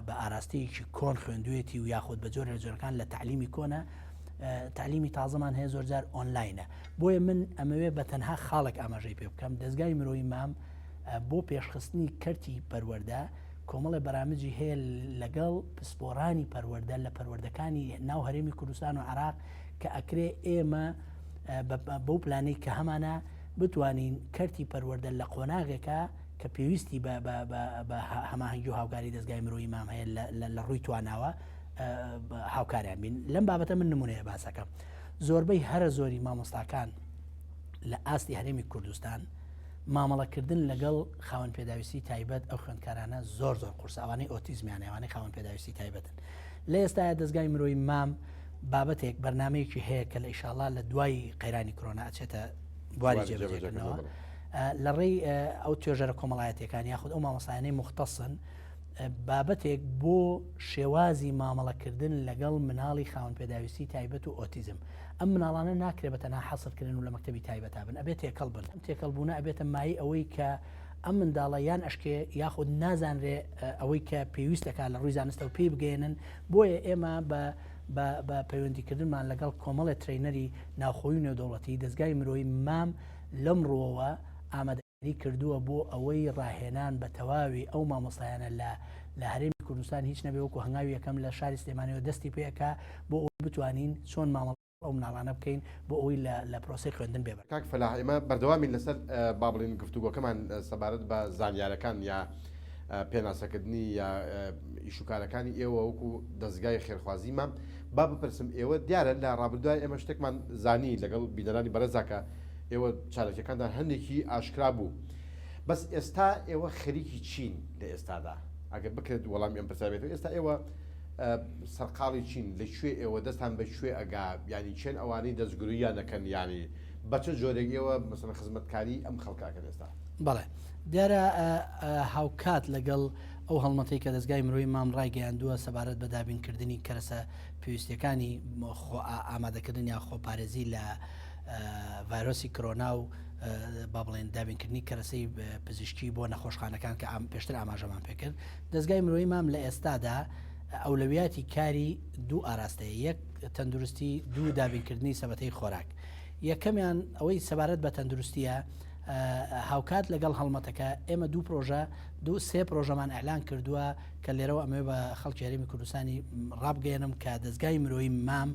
بە ئاراستەیەکی کۆن خوێندوێتی و یاخود بە جۆرە لە جۆرەکان لە تعلیمی کۆنە تعلیمی تازەمان هەیە زۆرجار ئۆنلاینە بۆیە من ئەمەوێ بە تەنها خاڵێک ئاماژەی پێ بکەم دەستگای مرۆیی مام بۆ پێشخستنی کەرتی پەروەردە کۆمەڵی بەرامجی هەیە لەگەڵ پسپۆرانی پەروەردە لە پەروەردەکانی ناو هەرێمی کوردستان و عراق کە ئەکرێ ئێمە بەو پلانەی کە هەمانە بتوانین کەرتی پەروەردە لە قۆناغێکا کە پێویستی بە هەماهەنگی و هاوکاری دەزگای مرۆیی مام هەیە لە ڕووی تواناوە هاوکاریان بین لەم بابەتە من نمونەیە باسەکەم زۆربەی هەرە زۆری مامۆستاکان لە ئاستی هەرێمی کوردستان مامەڵەکردن لەگەڵ خاوەن پێداویستی تایبەت ئەو خوێندکارانە زۆر زۆر قورسە ئەوانەی ئۆتیزمیان ئەوانەی خاوەن پێداویستی تایبەتن لە ئێستایا دەزگای مرۆیی مام بابەتێک بەرنمەیەکی هەیە کە لە ئیشاڵا لە دوای قەیرانی کرۆنا ئەچێتە بواری جێبەجێکردنەوە لە ڕێی ئەو توێژەرە کۆمەڵایەتەکان یاخود ئەو مامۆستایانەی مختصن بابەتێک بۆ شێوازی مامەڵەکردن لەگەڵ مناڵی خاوەن پێداویستی تایبەت و ئۆتیزم ئەم مناڵانە ناکرێت بە تەنها حەسرکردن و لە مەکتەبی تایبەتا بن ئەبێت تێکەڵ بن ئەم تێکەڵ بوونە ئەبێتە مای ئەوەی کە ئەم منداڵە یان ئەشکێ یاخود نازانرێ ئەوەی کە پێویست دەکات لە ڕووی زانستەوە پێی بگەیەنن بۆیە ئێمە بە بە پەیوەندیکردنمان لەگەڵ کۆمەڵێ trainer ی ناوخۆی و نێودەوڵەتی دەزگای مرۆیی مام لەم ڕووەوە ئامادەکاری کردووە بۆ ئەوەی ڕاهێنان بە تەواوی ئەو مامۆستایانە لە لە هەرێمی کوردستان هیچ نەبێ وەکو هەنگاوی یەکەم لە شاری سلێمانیەوە دەستی پێ ئەکا بۆ ئەوەی بتوانین چۆن مامەڵە. ئەو مناڵانە بکەین بۆ ئەوەی لە لە پرۆسەی خوێندن بێ کاک فەلاح ئێمە بەردەوامین لەسەر با بڵێین گفتوگۆکەمان سەبارەت بە زانیارەکان یا پێناسەکردنی یا ئیشوکارەکانی ئێوە وەکو دەزگای خێرخوازی مام با بپرسم ئێوە دیارە لە ڕابردوای ئێمە شتێکمان زانی لەگەڵ بینەرانی بەڕێزا کە ئێوە چالاکیەکانتان هەندێکی ئاشکرا بوو بەس ئێستا ئێوە خەریکی چین لە ئێستادا ئەگەر بکرێت وەڵامی ئەم پرسیارە بێتەوە ئێستا ئێوە سەرقاڵی چین لە کوێ ئێوە دەستان بە کوێ ئەگا یانی کێن ئەوانەی دەستگرویان ئەکەن یانی بە چ جۆرێک ئێوە مەسەلەن خزمەتکاری ئەم خەڵکە ئەکەن ئێستا؟ بەڵێ دیارە هاوکات لەگەڵ ئەو هەڵمەتەی کە دەزگای مرۆیی مام ڕایگەیاندووە سەبارەت بە دابینکردنی کەرەسە پێویستیەکانی خۆ ئامادەکردن یا خۆپارێزی لە ڤایرۆسی کرۆنا و با بڵێن دابینکردنی کەرەسەی پزیشکی بۆ نەخۆشخانەکان کە پێشتر ئاماژەمان پێکرد دەزگای مرۆیی مام لە ئێستادا ئەولەویاتی کاری دوو ئاراستەیە، یەک تەندروستی، دوو دابینکردنی سەبەتەی خۆراک. یەکەمیان ئەوەی سەبارەت بە تەندروستیە، هاوکات لەگەڵ هەڵمەتەکە ئێمە دوو پرۆژە دوو سێ پرۆژەمان ئەعلان کردووە کە لێرەوە ئەمەوێ بە خەڵکی هەرێمی کوردستانی ڕابگەیەنم کە دەزگای مرۆیی مام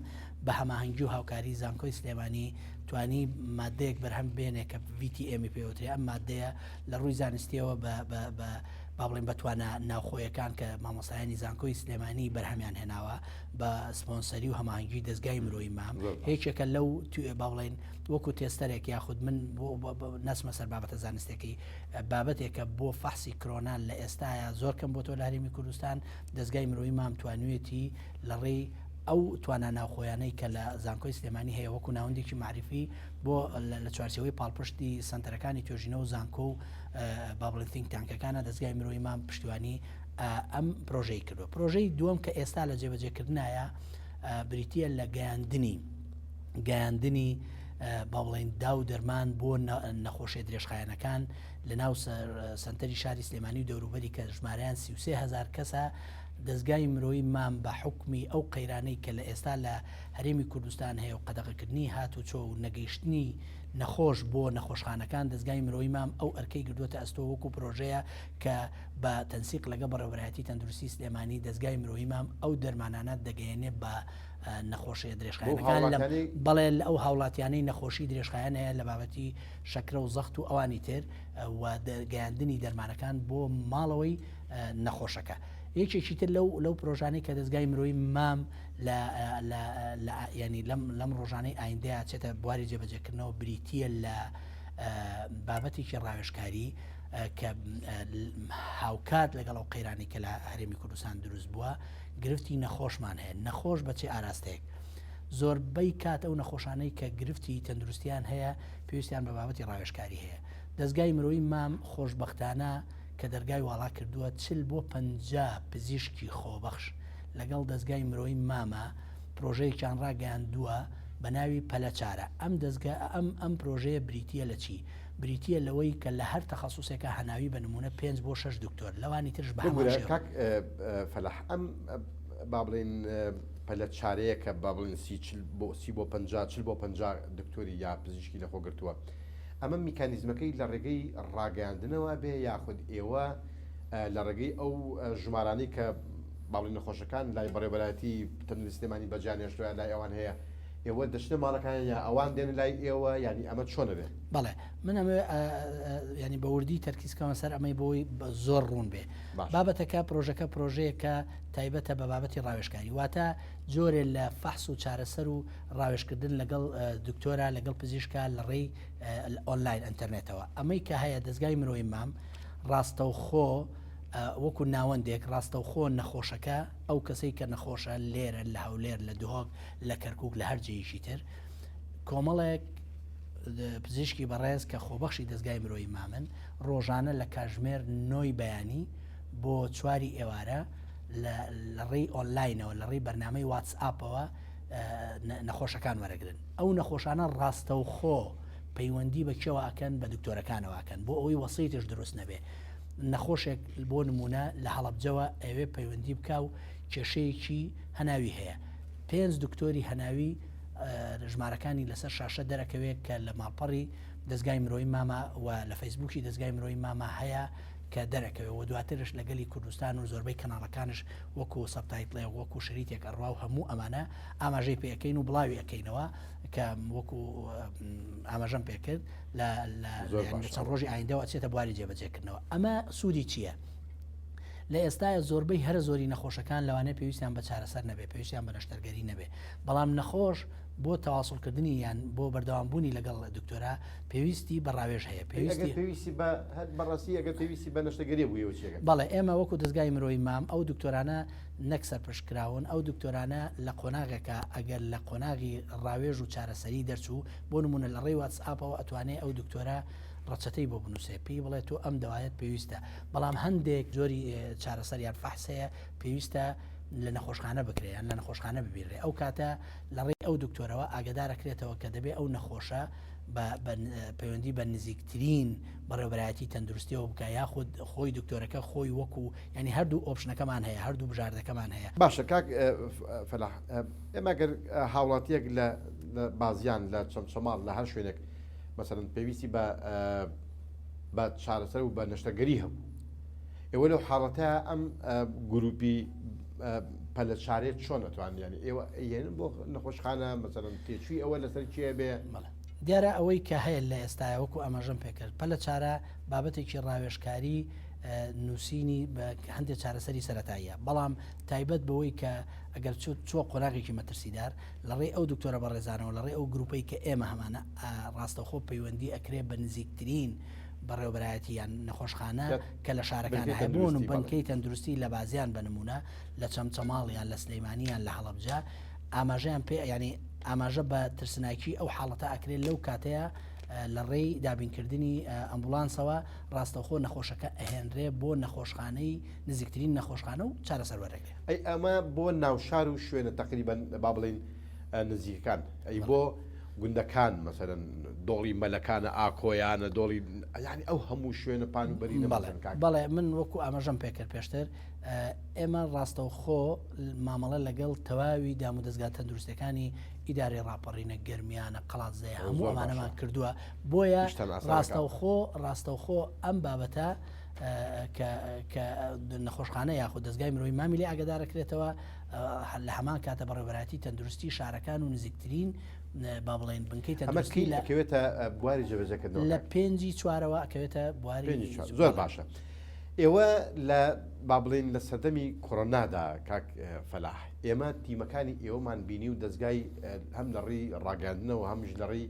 بە هەماهەنگی و هاوکاری زانکۆی سلێمانی توانی مادەیەک بەرهەم بێنێ کە VTM پێوترێ ئەم مادەیە لە ڕووی زانستیەوە بە بە با بڵێین بە توانا ناوخۆیەکان کە مامۆستایانی زانکۆی سلێمانی بەرهەمیان هێناوە بە سپۆنسەری و هەماهەنگی دەزگای مرۆیی مام یەکێکە لەو با بڵێین وەکو تێستەرێک یاخود من نەچمە سەر بابەتە زانستەکەی بابەتێکە بۆ فەحسی کرۆنا لە ئێستاە زۆر کەم بۆتەوە لە هەرێمی کوردستان دەزگای مرۆیی مام توانوێتی لە ڕێی ئەو توانا ناوخۆیانەی کە لە زانکۆی سلێمانی هەیە وەکو ناوەندێکی مەعریفی بۆ لە چوارچێوەی پاڵپشتی سەنتەرەکانی توێژینەوە و زانکۆ و با بڵێن think tank ەکانە دەزگای مرۆیی مام پشتیوانی ئەم پرۆژەی کردووە پرۆژەی دووەم کە ئێستا لە جێبەجێکردنایە بریتە لە گەیاندنی گەیاندنی با بڵێن دا و دەرمان بۆ نەخۆشیە درێژخایەنەکان لە ناو سنتەری شاری سلێمانی و دەوروبەری کە ژمارەیان 33هزار کەسە دەزگای مرۆیی مام بە حکومی ئەو قەیرانەی کە لە ئێستا لە هەرێمی کوردستان هەیە و قەدەغەکردنی هاتوچۆ و نەگەیشتنی نەخۆش بۆ نەخۆشخانەکان، دەزگای مرۆیی مام ئەو ئەرکەی گرتووەتە ئەستۆ وەکو پرۆژەیە کە بە تەنسیق لەگەڵ بەڕێوەبەرایەتی تەندروستی سلێمانی دەزگای مرۆیی مام ئەو دەرمانانە دەگەیەنێ بە نەخۆشیە درێژخایەنەکان لە بەڵێ لە ئەو هاوڵاتیانەی نەخۆشی درێژخایەن هەیە لە بابەتی شەکرە و زەخت و ئەوانی تر و گەیاندنی دەرمانەکان بۆ ماڵەوەی نەخۆشەکە. یەکێکی تر لەو لەو پرۆژانەی کە دەزگای مرۆیی مام لە لە لە یانی لەم لەم ڕۆژانەی ئایندەیا چێتە بواری جێبەجێکردنەوە بریتییە لە بابەتێکی ڕاوێژکاری کە هاوکات لەگەڵ ئەو قەیرانی کە لە هەرێمی کوردستان دروست بووە گرفتی نەخۆشمان هەیە نەخۆش بە چێ ئاراستەیەک زۆربەی کات ئەو نەخۆشانەی کە گرفتی تەندروستیان هەیە پێویستیان بە بابەتی ڕاوێژکاری هەیە دەستگای مرۆیی مام خۆشببختانە کە دەرگای واڵا کردووە چل بۆ 50 پزیشکی خۆبەخش لەگەڵ دەزگای مرۆیی مامە پرۆژەیەکیان ڕاگەیاندووە بە ناوی پەلەچارە ئەم دەزگا ئەم ئەم پرۆژەیە بریتییە لە چی؟ بریتییە لەوەی کە لە هەر تەخەسوسێکا هەناوی بە نموونە پێنج بۆ شەش دکتۆر لەوانی ترش بە هەمان ببورە شێوە. کاک فەلاح ئەم با بڵێین پەلە چارەیە کە با بڵێین سی چل بۆ سی بۆ 50 چل بۆ 50 دکتۆری یا پزیشکی لەخۆ گرتووە ئەمە میکانیزمەکەی لە ڕێگەی ڕاگەیاندنەوە بێ یاخود ئێوە لە ڕێگەی ئەو ژمارانەی کە باڵی نەخۆشەکان لای بەڕێوەبەرایەتی تەندروستی سلێمانی بەجیان هێشتووە لای ئەوان هەیە ئێوە دەچنە ماڵەکانیان یا ئەوان دێنە لای ئێوە یعنی ئەمە چۆنە بێ؟ بەڵێ من ئەمەوێ ینی بە وردی تەرکیز کەمە سەر ئەمەی بۆی زۆر ڕوون بێ بابەتەکە پرۆژەکە پرۆژەیەکە تایبەتە بە بابەتی ڕاوێژکاری واتە جۆرێ لە فەحس و چارەسەر و ڕاوێژکردن لەگەڵ دکتۆرا لەگەڵ پزیشکا لە ڕێی ئۆنلاین ئینتەرنێتەوە ئەمەی کە هەیە دەستگای مرۆی مام ڕاستەوخۆ وەکو ناوەندێک ڕاستەوخۆ نەخۆشەکە ئەو کەسەی کە نەخۆشە لێرە لە هەولێر لە دهۆک لە کەرکک لە هەر جێیەکی تر کۆمەڵێک پزیشکی بەڕێز کە خۆبەخشی دەستگای مرۆیی مامن ڕۆژانە لە کاژمێر نۆی بەیانی بۆ چواری ئێوارە لە ڕێی ئۆنلاینەوە لە ڕێی بەرنامەی واتسئاپەوە نەخۆشەکان وەرەگرن ئەو نەخۆشانە ڕاستەوخۆ پەیوەندی بە کێوە ئەکەن بە دکتۆرەکانەوە ئەکەن بۆ ئەوەی وەسیتش دروست نەبێ نەخۆشێک بۆ نمونە لە هەڵەبجەوە ئەوێ پەیوەندی بکە و کێشەیەکی هەناوی هەیە پێنج دکتۆری هەناوی ژمارەکانی لەسەر شاشە دەرەکەوێت کە لە ماڵپەڕی دەستگای مرۆی ماما و لە فەیسبوکی دەستگای مرۆی ماما هەیە. کە دەرەکەوێ و دواترش لە گەلی کوردستان و زۆربەی کەناڵەکانش وەکو subtitle ێک وەکو شریتێک ئەڕوا و هەموو ئەمانە ئاماژەی پێ ئەکەین و بڵاوی ئەکەینەوە کە وەکو ئاماژەم پێ کرد لە چەند ڕۆژی ئایندەوە ئەچێتە بواری جێبەجێکردنەوە. ئەمە سوودی چییە؟ لە ئێستاە زۆربەی هەرە زۆری نەخۆشەکان لەوانەیە پێویستیان بە چارەسەر نەبێ، پێویستیان بە نەشتەرگەری نەبێ، بەڵام نەخۆش بۆ تەواسڵکردنی یان بۆ بەردەوامبوونی لەگەڵ دکتۆرا پێویستی بە ڕاوێژ هەیە. پێویستی پێویستی بە هەر بەڕاستی ئەگەر پێویستی بە نەشتەرگەری بوو ئێوە چی ئەکەن؟ بەڵێ ئێمە وەکو دەزگای مرۆیی مام ئەو دکتۆرانە نەک سەرپشک کراون، ئەو دکتۆرانە لە قۆناغێکا ئەگەر لە قۆناغی ڕاوێژ و چارەسەری دەرچوو، بۆ نموونە لە ڕێی واتسئاپەوە ئەتوانێ ئەو دکتۆرە ڕەچەتەی بۆ بنووسێ پێی بڵێ تۆ ئەم دەوایەت پێویستە، بەڵام هەندێک جۆری چارەسەر یان فەحس هەیە پێویستە لە نەخۆشخانە بکرێ یان لە نەخۆشخانە ببینرێ، ئەو کاتە لە ڕێی ئەو دکتۆرەوە ئاگادار ئەکرێتەوە کە دەبێ ئەو نەخۆشە بە پەیوەندی بە نزیکترین بەڕێوەبەرایەتی تەندروستیەوە بکا یاخود خۆی دکتۆرەکە خۆی وەکو یانی هەردوو option ەکەمان هەیە هەردوو بژاردەکەمان هەیە. باشە کاک فەلاح ئێمە گەر هاوڵاتیەک لە بازیان لە چەمچەماڵ لە هەر شوێنێک مەسەلەن پێویستی بە بە چارەسەر و بە نەشتەرگەری هەبوو ئێوە لەو حاڵەتە ئەم گروپی پەلەچارێت چۆن ئەتوان یانی ئێوە ئەیهێنن بۆ نەخۆشخانە مەسەلەن تێچووی ئەوە لەسەر کێ بێ؟ بەڵێ دیارە ئەوەی کە هەیە لە ئێستایا وەکو ئاماژەم پێکرد پەلەچارە بابەتێکی ڕاوێژکاری نووسینی هەندێک چارەسەری سەتاییە بەڵام تایبەت بەوەی کە ئەگەر چوە قۆناغێکی مەترسیدار لە ڕێی ئەو دکتۆرە بەڕێزانەوە لە ڕێی ئەو گروپەی کە ئێمە هەمانە ڕاستەوخۆ پەیوەندی ئەکرێ بە نزیکترین بەڕێوبەرایەتی یان نەخۆشخانە کە لە شارەکان هەبوون و بنکەی تەندروستی لە بازیان بە نمونە لە چەمچەماڵ یان لە سلەیمانی یان لە هەڵەبجە ئاماژەیان پێ ینی ئاماژە بە ترسناکی ئەو حاڵەتە ئەکرێت لەو کاتەیە لە ڕێی دابینکردنی ئەمبولانسەوە ڕاستەوخۆ نەخۆشەکە ئەهێنرێ بۆ نەخۆشخانەی نزیکترین نەخۆشخانە و چارەسەر وەرەگرێ. ئەی ئەمە بۆ ناوشار و شوێنە تەقریبەن با بڵێین نزیکەکان ئەی بۆ گوندەکان مەسەلەن دۆڵی مەلەکانە ئاکۆیانە دۆڵی یانی ئەو هەموو شوێنە پان و بەرینە مەسەلەن کاک. بەڵێ من وەکو ئاماژەم پێکرد پێشتر ئێمە ڕاستەوخۆ مامەڵە لەگەڵ تەواوی دامودەزگا تەندروستیەکانی ئیدارەی ڕاپەڕینە، گەرمیانە، قەڵادزێ هەموو ئەمانەمان کردووە بۆیە ڕاستەوخۆ ڕاستەوخۆ ئەم بابەتە کە نەخۆشخانە یاخود دەستگای مرۆی مامی لێ ئاگدارەکرێتەوە لە هەمان کاتە بەڕێوەبەرایەتی تەندروستی شارەکان و نزیکترین با بڵێن بنکەی تەندروستی لە ئەکەوێتە بواری جێبەجێکردنەوە لە پێنجی چوارەوە ئەکەوێتە بواری زۆر باشە. ئێوە لە با بڵێین لە سەردەمی کۆرۆنادا کاک فەلاح ئێمە تیمەکانی ئێوەمان بینی و دەستگای هەم لە ڕێی ڕاگەاندنەوە هەمش لە ڕێی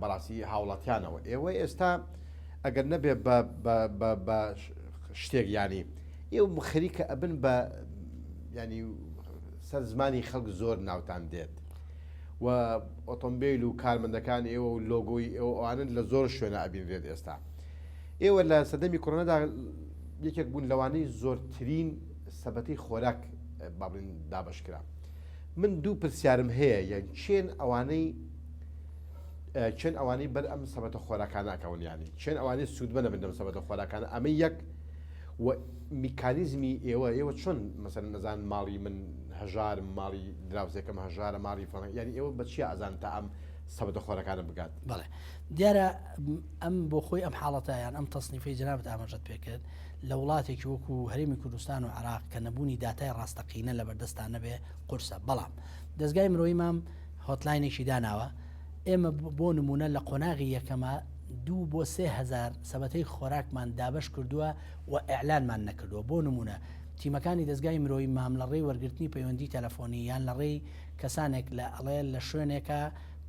بەڕاستی هاوڵاتیانەوە ئێوە ئێستا ئەگەر نەبێ بە شتێک ینی ئێوە خەریکە ئەبن بە ینی سەر زمانی خەڵک زۆر ناوتان دێت و ئۆتۆمبیل و کارمەندەکان ئێوە و لۆگۆی ئێوە ئەوانن لە زۆر شوێنە ئەبینرێت ئێستا ئێوە لە سەردەمی کۆرۆنادا یەکێک بوون لەوانەی زۆرترین سەبەتەی خۆراک با بڵێین دابەش کرا. من دوو پرسیارم هەیە یان چێن ئەوانەی چێن ئەوانەی بەر ئەم سەبەتە خۆراکانە ئەکەون یانی چێن ئەوانەی سوودمەنە بن لەم سەبەتە خۆراکانە ئەمە یەک و میکانیزمی ئێوە ئێوە چۆن مەسەن نەزان ماڵی من هەژارم ماڵی دراوسێکەم هەژارە ماڵی فڵان یانی ئێوە بە چیا ئەزان تا ئەم سەبەتە خۆراکانە بگات؟ بەڵێ دیارە ئەم بۆ خۆی ئەم حاڵەتە یان ئەم تەسنیفەی جەنابت ئاماژەت پێکرد لە وڵاتێکی وەکو هەرێمی کوردستان و عێراق کە نەبوونی داتای ڕاستەقینە لە بەردەستان نەبێ قورسە بەڵام دەزگای مرۆیی مام hotline ێکی داناوە ئێمە بۆ نمونە لە قۆناغی یەکەمە دوو بۆ 3000 سەبەتەی خۆراکمان دابەش کردووە و ئیعلانمان نەکردووە بۆ نمونە تیمەکانی دەزگای مرۆیی مام لە ڕێی وەرگرتنی پەیوەندی تەلەفۆنی یان لە ڕێی کەسانێک لە ئەڵێ لە شوێنێکە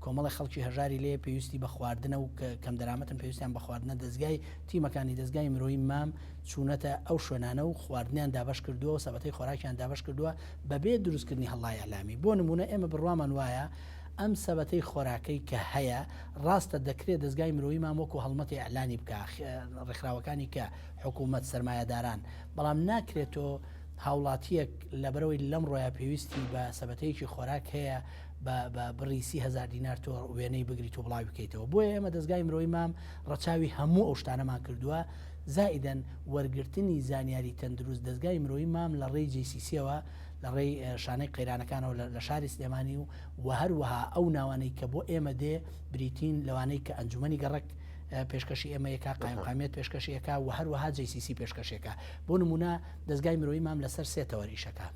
کۆمەڵێک خەڵکی هەژاری لێیە پێویستی بە خواردنە و کەمدەرامەتن پێویستیان بە خواردنە دەزگای تیمەکانی دەزگای مرۆیی مام چوونەتە ئەو شوێنانە و خواردنیان دابەش کردووە و سەبەتەی خۆراکیان دابەش کردووە بەبێ دروستکردنی هەڵڵای ئیعلامی بۆ نموونە ئێمە بڕوامان وایە ئەم سەبەتەی خۆراکەی کە هەیە ڕاستە دەکرێت دەزگای مرۆیی مام وەکو هەڵمەتی ئیعلانی بکا ڕێکخراوەکانی کە حکوومەت سەرمایەداران بەڵام ناکرێت تۆ هاوڵاتییەک لەبەرئەوەی لەمڕۆیا پێویستی بە سەبەتەیەکی خۆراک هەیە بە بە بڕی 30 هەزار دینار تۆ وێنەی بگریت و بڵاوی بکەیتەوە بۆیە ئێمە دەزگای مرۆیی مام ڕەچاوی هەموو ئەو شتانەمان کردووە زائیدەن وەرگرتنی زانیاری تەندروست دەزگای مرۆیی مام لە ڕێی JCC ەوە لە ڕێی شانەی قەیرانەکانەوە لە شاری سلێمانی و و هەروەها ئەو ناوانەی کە بۆ ئێمە دێ بریتین لەوانەی کە ئەنجومەنی گەڕەک. پێشکەشی ئێمە یەکا، قایمقامیەت پێشکەشی ئەکا و هەروەها JCC پێشکەشی ئەکا. بۆ نموونە دەزگای مرۆیی مام لەسەر سێ تەوەر ئیشەکا،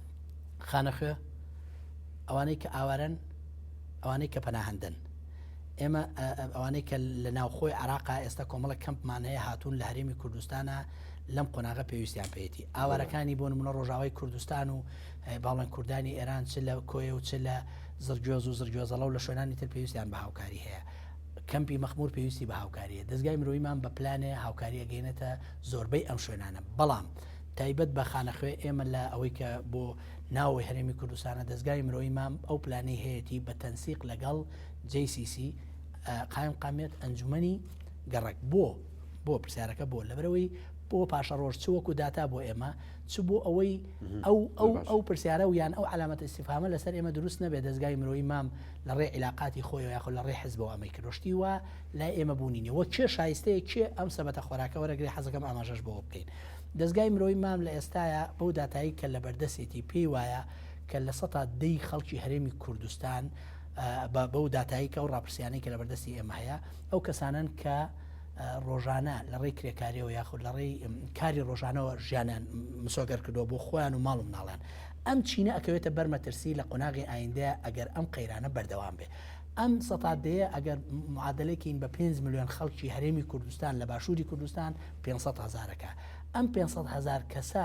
خانەخوێ، ئەوانەی کە ئاوارەن، ئەوانەی کە پەناهەندەن. ئێمە ئەوانەی کە لە ناوخۆی عێراقا ئێستا کۆمەڵێک کەمپمان هەیە هاتوون لە هەرێمی کوردستانە لەم قۆناغە پێویستیان پێیەتی. ئاوارەکانی بۆ نموونە ڕۆژاوای کوردستان و باڵێن کوردانی ئێران چ لە کۆیە و چ لە زڕگوێز و زڕگوێزەڵە و لە شوێنانی تر پێویستیان بە هاوکاری هەیە. کەمپی مەخمور پێویستی بە هاوکاریە. دەزگای مرۆییمان بە پلانێ هاوکاری ئەگەینێتە زۆربەی ئەم شوێنانە. بەڵام تایبەت بە خانەخوێ ئێمە لە ئەوەی کە بۆ ناوەوەی هەرێمی کوردستانە دەزگای مرۆیی مام ئەو پلانەی هەیەتی بە تەنسیق لەگەڵ JCC قایمقامیەت ئەنجومەنی گەڕەک بۆ بۆ پرسیارەکە بۆ لەبەرەوەی بۆ پاشەڕۆژ چ وەکو داتا بۆ ئێمە چ بۆ ئەوەی ئەو ئەو ئەو پرسیارە و یان ئەو عەلامەت ئیستیفهامە لەسەر ئێمە دروست نەبێت دەزگای مرۆیی مام لە ڕێی عیلاقاتی خۆیەوە یاخود لە ڕێی حزبەوە ئەمەی کردوە شتی وا لای ئێمە بوونی نیە وە کێ شایستەیە کێ ئەم سەبەتە خۆراکە وەرەگرێ حەزەکەم ئاماژەش بەوە بکەین دەزگای مرۆیی مام لە ئێستایا بەو داتایی کە لە بەردەسێتی پێی وایە کە لە سەتا دەی خەڵکی هەرێمی کوردستان بەو داتایی کە ئەو ڕاپرسیانەی کە لە بەردەستی ئێمە هەیە ئەو کەسانەن کە ڕۆژانە لە ڕێی کرێکاریەوە یاخود لە ڕێی کاری ڕۆژانەوە ژیانیان مسۆگەر کردووە بۆ خۆیان و ماڵ و مناڵیان ئەم چینە ئەکەوێتە بەر مەترسی لە قۆناغی ئایندەیا ئەگەر ئەم قەیرانە بەردەوام بێ. ئەم سەتا دەیە ئەگەر معادەلەی کەین بە پێنج ملیۆن خەڵکی هەرێمی کوردستان لە باشووری کوردستان 500 هەزارەکە. ئەم 500 هەزار کەسە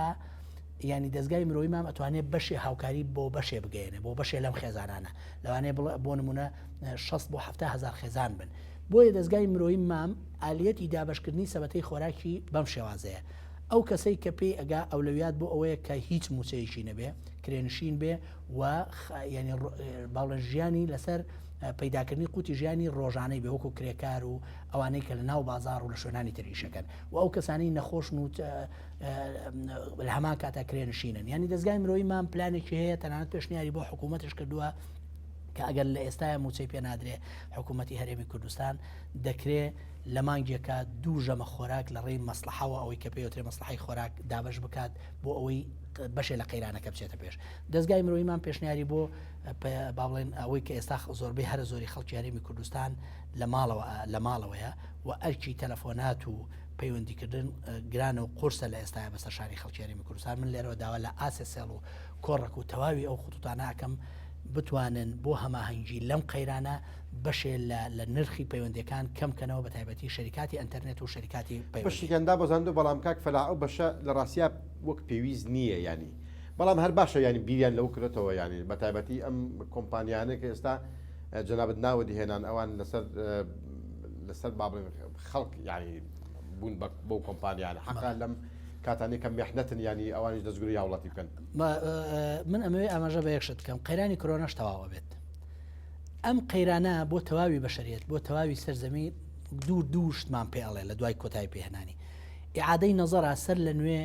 یانی دەزگای مرۆیی مام ئەتوانێ بەشێ هاوکاری بۆ بەشێ بگەیەنێ بۆ بەشێ لەم خێزانانە لەوانەیە بڵێ بۆ نمونە 60 بۆ 70 هەزار خێزان بن. بۆیە دەزگای مرۆیی مام ئالیەتی دابەشکردنی سەبەتەی خۆراکی بەم شێوازەیە. ئەو کەسەی کە پێی ئەگا ئەولەویات بۆ ئەوەیە کە هیچ موچەیەکی نەبێ، کرێنشین بێ و یانی با بڵێن ژیانی لەسەر پەیداکردنی قوتی ژیانی ڕۆژانەی بێ وەکو کرێکار و ئەوانەی کە لە ناو بازار و لە شوێنانی تر ئیشەکەن و ئەو کەسانی نەخۆشن و لە هەمان کاتا کرێنشینن یانی دەزگای مرۆیی مام پلانێکی هەیە تەنانەت پێشنیاری بۆ حکوومەتش کردووە کە ئەگەر لە ئێستایا مووچەی پێ نادرێ حکوومەتی هەرێمی کوردستان دەکرێ لە مانگێکا دوو ژەمە خۆراک لە ڕێی مەسڵەحەوە ئەوەی کە پێی وترێ مەسڵەحەی خۆراک دابەش بکات بۆ ئەوەی بەشێ لە قەیرانەکە بچێتە پێش. دەزگای مرۆییمان پێشنیاری بۆ با بڵێن ئەوەی کە ئێستا زۆربەی هەرە زۆری خەڵکی هەرێمی کوردستان لە ماڵەوە لە ماڵەوەیە و ئەرکی تەلەفۆنات و پەیوەندیکردن گرانە و قورسە لە ئێستایا بەسەر شانی خەڵکی هەرێمی کوردستان من لێرەوە داوا لە ئاسێسێڵ و کۆڕەک و تەواوی ئەو خطوتانە ئەکەم بتوانن بۆ هەماهەنگی لەم قەیرانە بەشێ لە لە نرخی پەیوەندیەکان کەم کەنەوە بە تایبەتی شەریکاتی ئەنتەرنێت و شەریکاتی پەیوەندی. بەشێکیان دابەزاندوە بەڵام کاک فەلاح ئەو بەشە لە ڕاستیا وەک پێویست نییە یانی بەڵام هەر باشە یانی بیریان لەوە کردۆتەوە یانی بە تایبەتی ئەم کۆمپانیانە کە ئێستا جەنابت ناوت هێنان ئەوان لەسەر لەسەر با بڵێن خەڵک یانی بوون بە بەو کۆمپانیانە حەقا لەم کاتانەی کە مێحنەتن یانی ئەوانیش دەستگری هاوڵاتی بکەن. من ئەمەوێ ئاماژە بە یەک شت بکەم قەیرانی کرۆناش تەواوە بێت ئەم قەیرانە بۆ تەواوی بەشەریەت بۆ تەواوی سەرزەمی دوو دوو شتمان پێ ئەڵێ لە دوای کۆتای پێهێنانی ئیعادەی نەزەرە سەر لە نوێ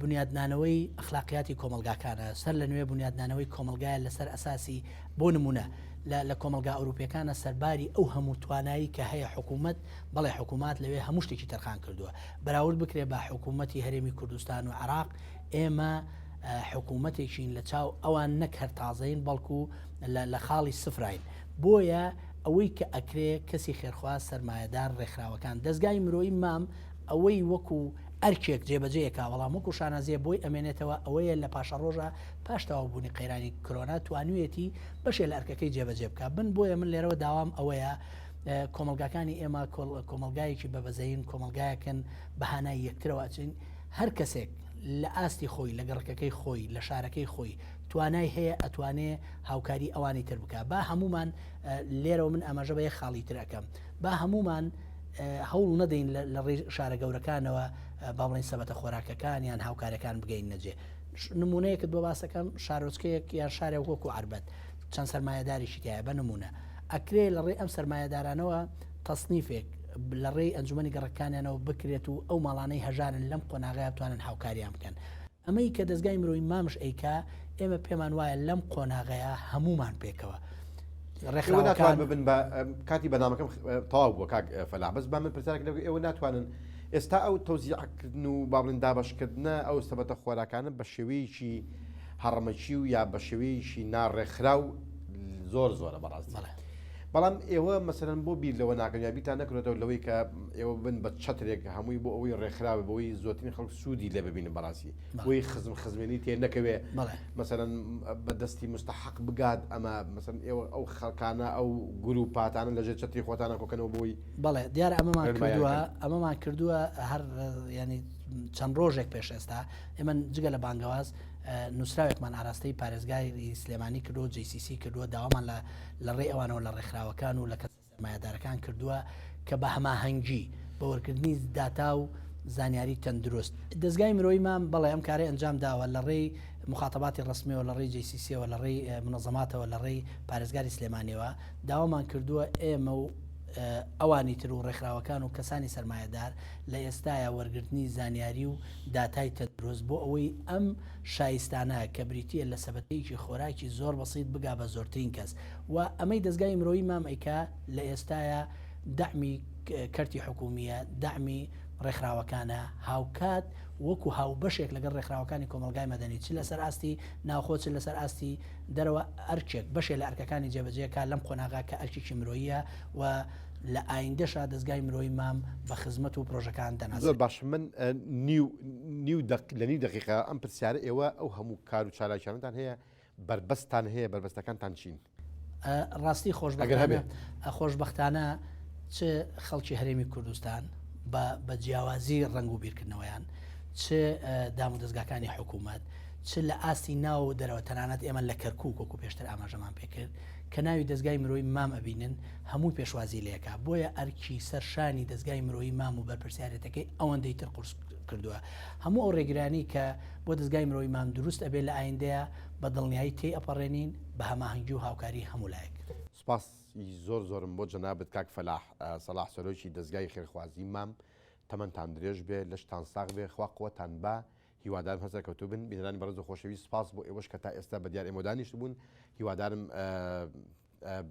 بنیادنانەوەی ئەخلاقیاتی کۆمەلگاکانە سەر لە نوێ بنیادنانەوەی کۆمەلگایە لەسەر ئەساسی بۆ نمونە لە کۆمەلگا ئەوروپیەکانە سەرباری ئەو هەموو توانایی کە هەیە حکوومەت بەڵێ حکوومات لەوێ هەموو شتێکی تەرخان کردووە بەراورد بکرێ بە حکوومەتی هەرێمی کوردستان و عراق ئێمە حکوومەتێکین لە چاو ئەوان نەک هەر تازەین بەڵکو لە خاڵی سفراین بۆیە ئەوەی کە ئەکرێ کەسی خێرخواز سەرمایەدار ڕێکخراوەکان دەزگای مرۆیی مام ئەوەی وەکو ئەرکێک جێبەجێ ئەکا بەڵام وەکو شانازیە بۆی ئەمێنێتەوە ئەوەیە لە پاشەڕۆژا پاش تەواوبوونی قەیرانی کرۆنا توانویەتی بەشێ لە ئەرکەکەی جێبەجێ بکا بن بۆیە من لێرەوە داوام ئەوەیە کۆمەڵگاکانی ئێمە کۆمەڵگایەکی بەبەزەین کۆمەڵگایەکن بە هانای یەکترەوە ئەچین هەر کەسێک لە ئاستی خۆی لە گەڕەکەکەی خۆی لە شارەکەی خۆی توانای هەیە ئەتوانێ هاوکاری ئەوانی تر بکا با هەموومان لێرەوە من ئاماژە بە یەک خاڵی تر ئەکەم با هەموومان هەوڵ نەدەین لە ڕێی شارە گەورەکانەوە با بڵێین سەبەتە خۆراکەکان یان هاوکارەکان بگەین نەجێ نمونەیەکت بۆ باسەکەم شارۆچکەیەک یان شارێک وەکو عربەت چەند سەرمایەدارێکی تایە بە نمونە ئەکرێ لە ڕێی ئەم سەرمایەدارانەوە تەسنیفێک لە ڕێی ئەنجومەنی گەڕەکانیانەوە بکرێت و ئەو ماڵانەی هەژارن لەم قۆناغەیە بتوانن هاوکاریان بکەن ئەمەی کە دەزگای مرۆیی مامش ئەیکا ئێمە پێمان وایە لەم قۆناغەیا هەموومان پێکەوە ئێوە ناتوان ببن بە کاتی بەنامەکەم تەواو بووە کاک فەلاح بەس با من پرسیارێک لەگەڵ ئێوە ناتوانن ئێستا ئەو تەوزیعکردن و با بڵێن دابەشکردنە ئەو سەبەتە خۆراکانە بە شێوەیەکی هەڕەمەکی و یا بە شێوەیەکی ناڕێکخراو زۆر زۆرە بەڕاستی. بەڵام ئێوە مەسەلەن بۆ بیر لەوە ناکەن یا بیرتان نەکردۆتەوە لەوەی کە ئێوە ببن بە چەترێک هەمووی بۆ ئەوەی ڕێکخراوە بۆی زۆرترین خەڵک سوودی لێ ببینن بەڕاستی بۆی خزم خزمێنی تێ نەکەوێ مەسەلەن بە دەستی مستحق بگات ئەمە مەسەن ئێوە ئەو خەڵکانە ئەو گروپاتانە لەژێر چەتری خۆتانە کۆکەنەوە بۆی بەڵێ دیارە ئەمەمان کردووە ئەمەمان کردووە هەر ینی چەند ڕۆژێک پێش ئێستا ئێمە جگە لە بانگەواز نووسراوێکمان ئاراستەی پارێزگای سلێمانی کردو JCC کردووە داوامان لە لە ڕێی ئەوانەوە لە ڕێکخراوەکان و لە کەسە سەرمایەدارەکان کردووە کە بە هەماهەنگی، بە وەرگرتنی داتا و زانیاری تەندروست. دەزگای مرۆیی مام بەڵێ ئەم کارەی ئەنجام داوە لە ڕێی موخاتەباتی ڕەسمیەوە، لە ڕێی JCC ەوە، لە ڕێی مونەزەماتەوە، لە ڕێی پارێزگاری سلێمانیەوە داوامان کردووە ئێمە و ئەوانی تر و ڕێکخراوەکان و کەسانی سەرمایەدار لە ئێستایا وەرگرتنی زانیاری و داتای تەندروست بۆ ئەوەی ئەم شایستانە کە بریتییە لە سەبەتەیەکی خۆراکی زۆر بەسیت بگا بە زۆرترین کەس و ئەمەی دەزگای مرۆیی مام ئەیکا لە ئێستایا دەعمی کەرتی حکومییە، دەعمی ڕێکخراوەکانە، هاوکات وەکو هاوبەشێک لەگەڵ ڕێکخراوەکانی کۆمەڵگای مەدەنی چ لەسەر ئاستی ناوخۆ چ لەسەر ئاستی دەرەوە ئەرکێک بەشێ لە ئەرکەکانی جێبەجێ کا لەم قۆناغە کە ئەرکێکی مرۆییە و لە ئایندەشا دەزگای مرۆیی مام بە خزمەت و پرۆژەکان دەناسرێت. زۆر باشە من نیو نیو دەق لە نیو دەقیقە ئەم پرسیارە ئێوە ئەو هەموو کار و چالاکیانەتان هەیە بەربەستتان هەیە بەربەستەکانتان چین؟ ڕاستی ئەگەر هەبێ. خۆشبەختانە چ خەڵکی هەرێمی کوردستان بە بە جیاوازی ڕەنگ و بیرکردنەوەیان چ دامودەزگاکانی حکوومەت چ لە ئاستی ناو و دەرەوە تەنانەت ئێمە لە کەرکووک وەکو پێشتر ئاماژەمان پێکرد کە ناوی دەزگای مرۆیی مام ئەبینن هەمووی پێشوازی لێکا بۆیە ئەرکی سەر شانی دەزگای مرۆیی مام و بەرپرسیارێتەکەی ئەوەندەی تر قورس کردووە هەموو ئەو ڕێگرانی کە بۆ دەزگای مرۆیی مام دروست ئەبێ لە ئایندەیە بە دڵنیایی تێی ئەپەڕێنین بە هەماهەنگی و هاوکاری هەموو لایەک. سوپاسی زۆر زۆرم بۆ جەنابت کاک فەلاح سەڵاح سەرۆکی دەزگای خێرخوازی مام تەمەنتان درێژ بێ لەشتان ساغ بێ خوا قوتان با هیوادارم هەر سەرکەوتوو بن. بینەرانی بەڕێز و خۆشەویست سپاس بۆ ئێوەش کە تا ئێستا بە دیار ئێمەوە دانیشتبوون. هیوادارم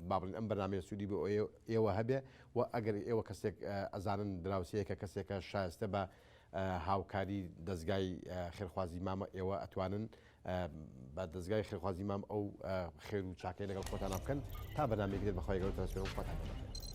با بڵێن ئەم بەرنامەیە سوودی بۆ ئێوە هەبێ و ئەگەر ئێوە کەسێک ئەزانن دراوسێیەکە کەسێکە شایستە بە هاوکاری دەزگای خێرخوازی مامە ئێوە ئەتوانن بە دەزگای خێرخوازی مام ئەو خێر و چاکەی لەگەڵ خۆتانە بکەن تا بەرنامەیەکی تر بەخوای گەورەتان سپێرم خواتان لەگەڵ بێت.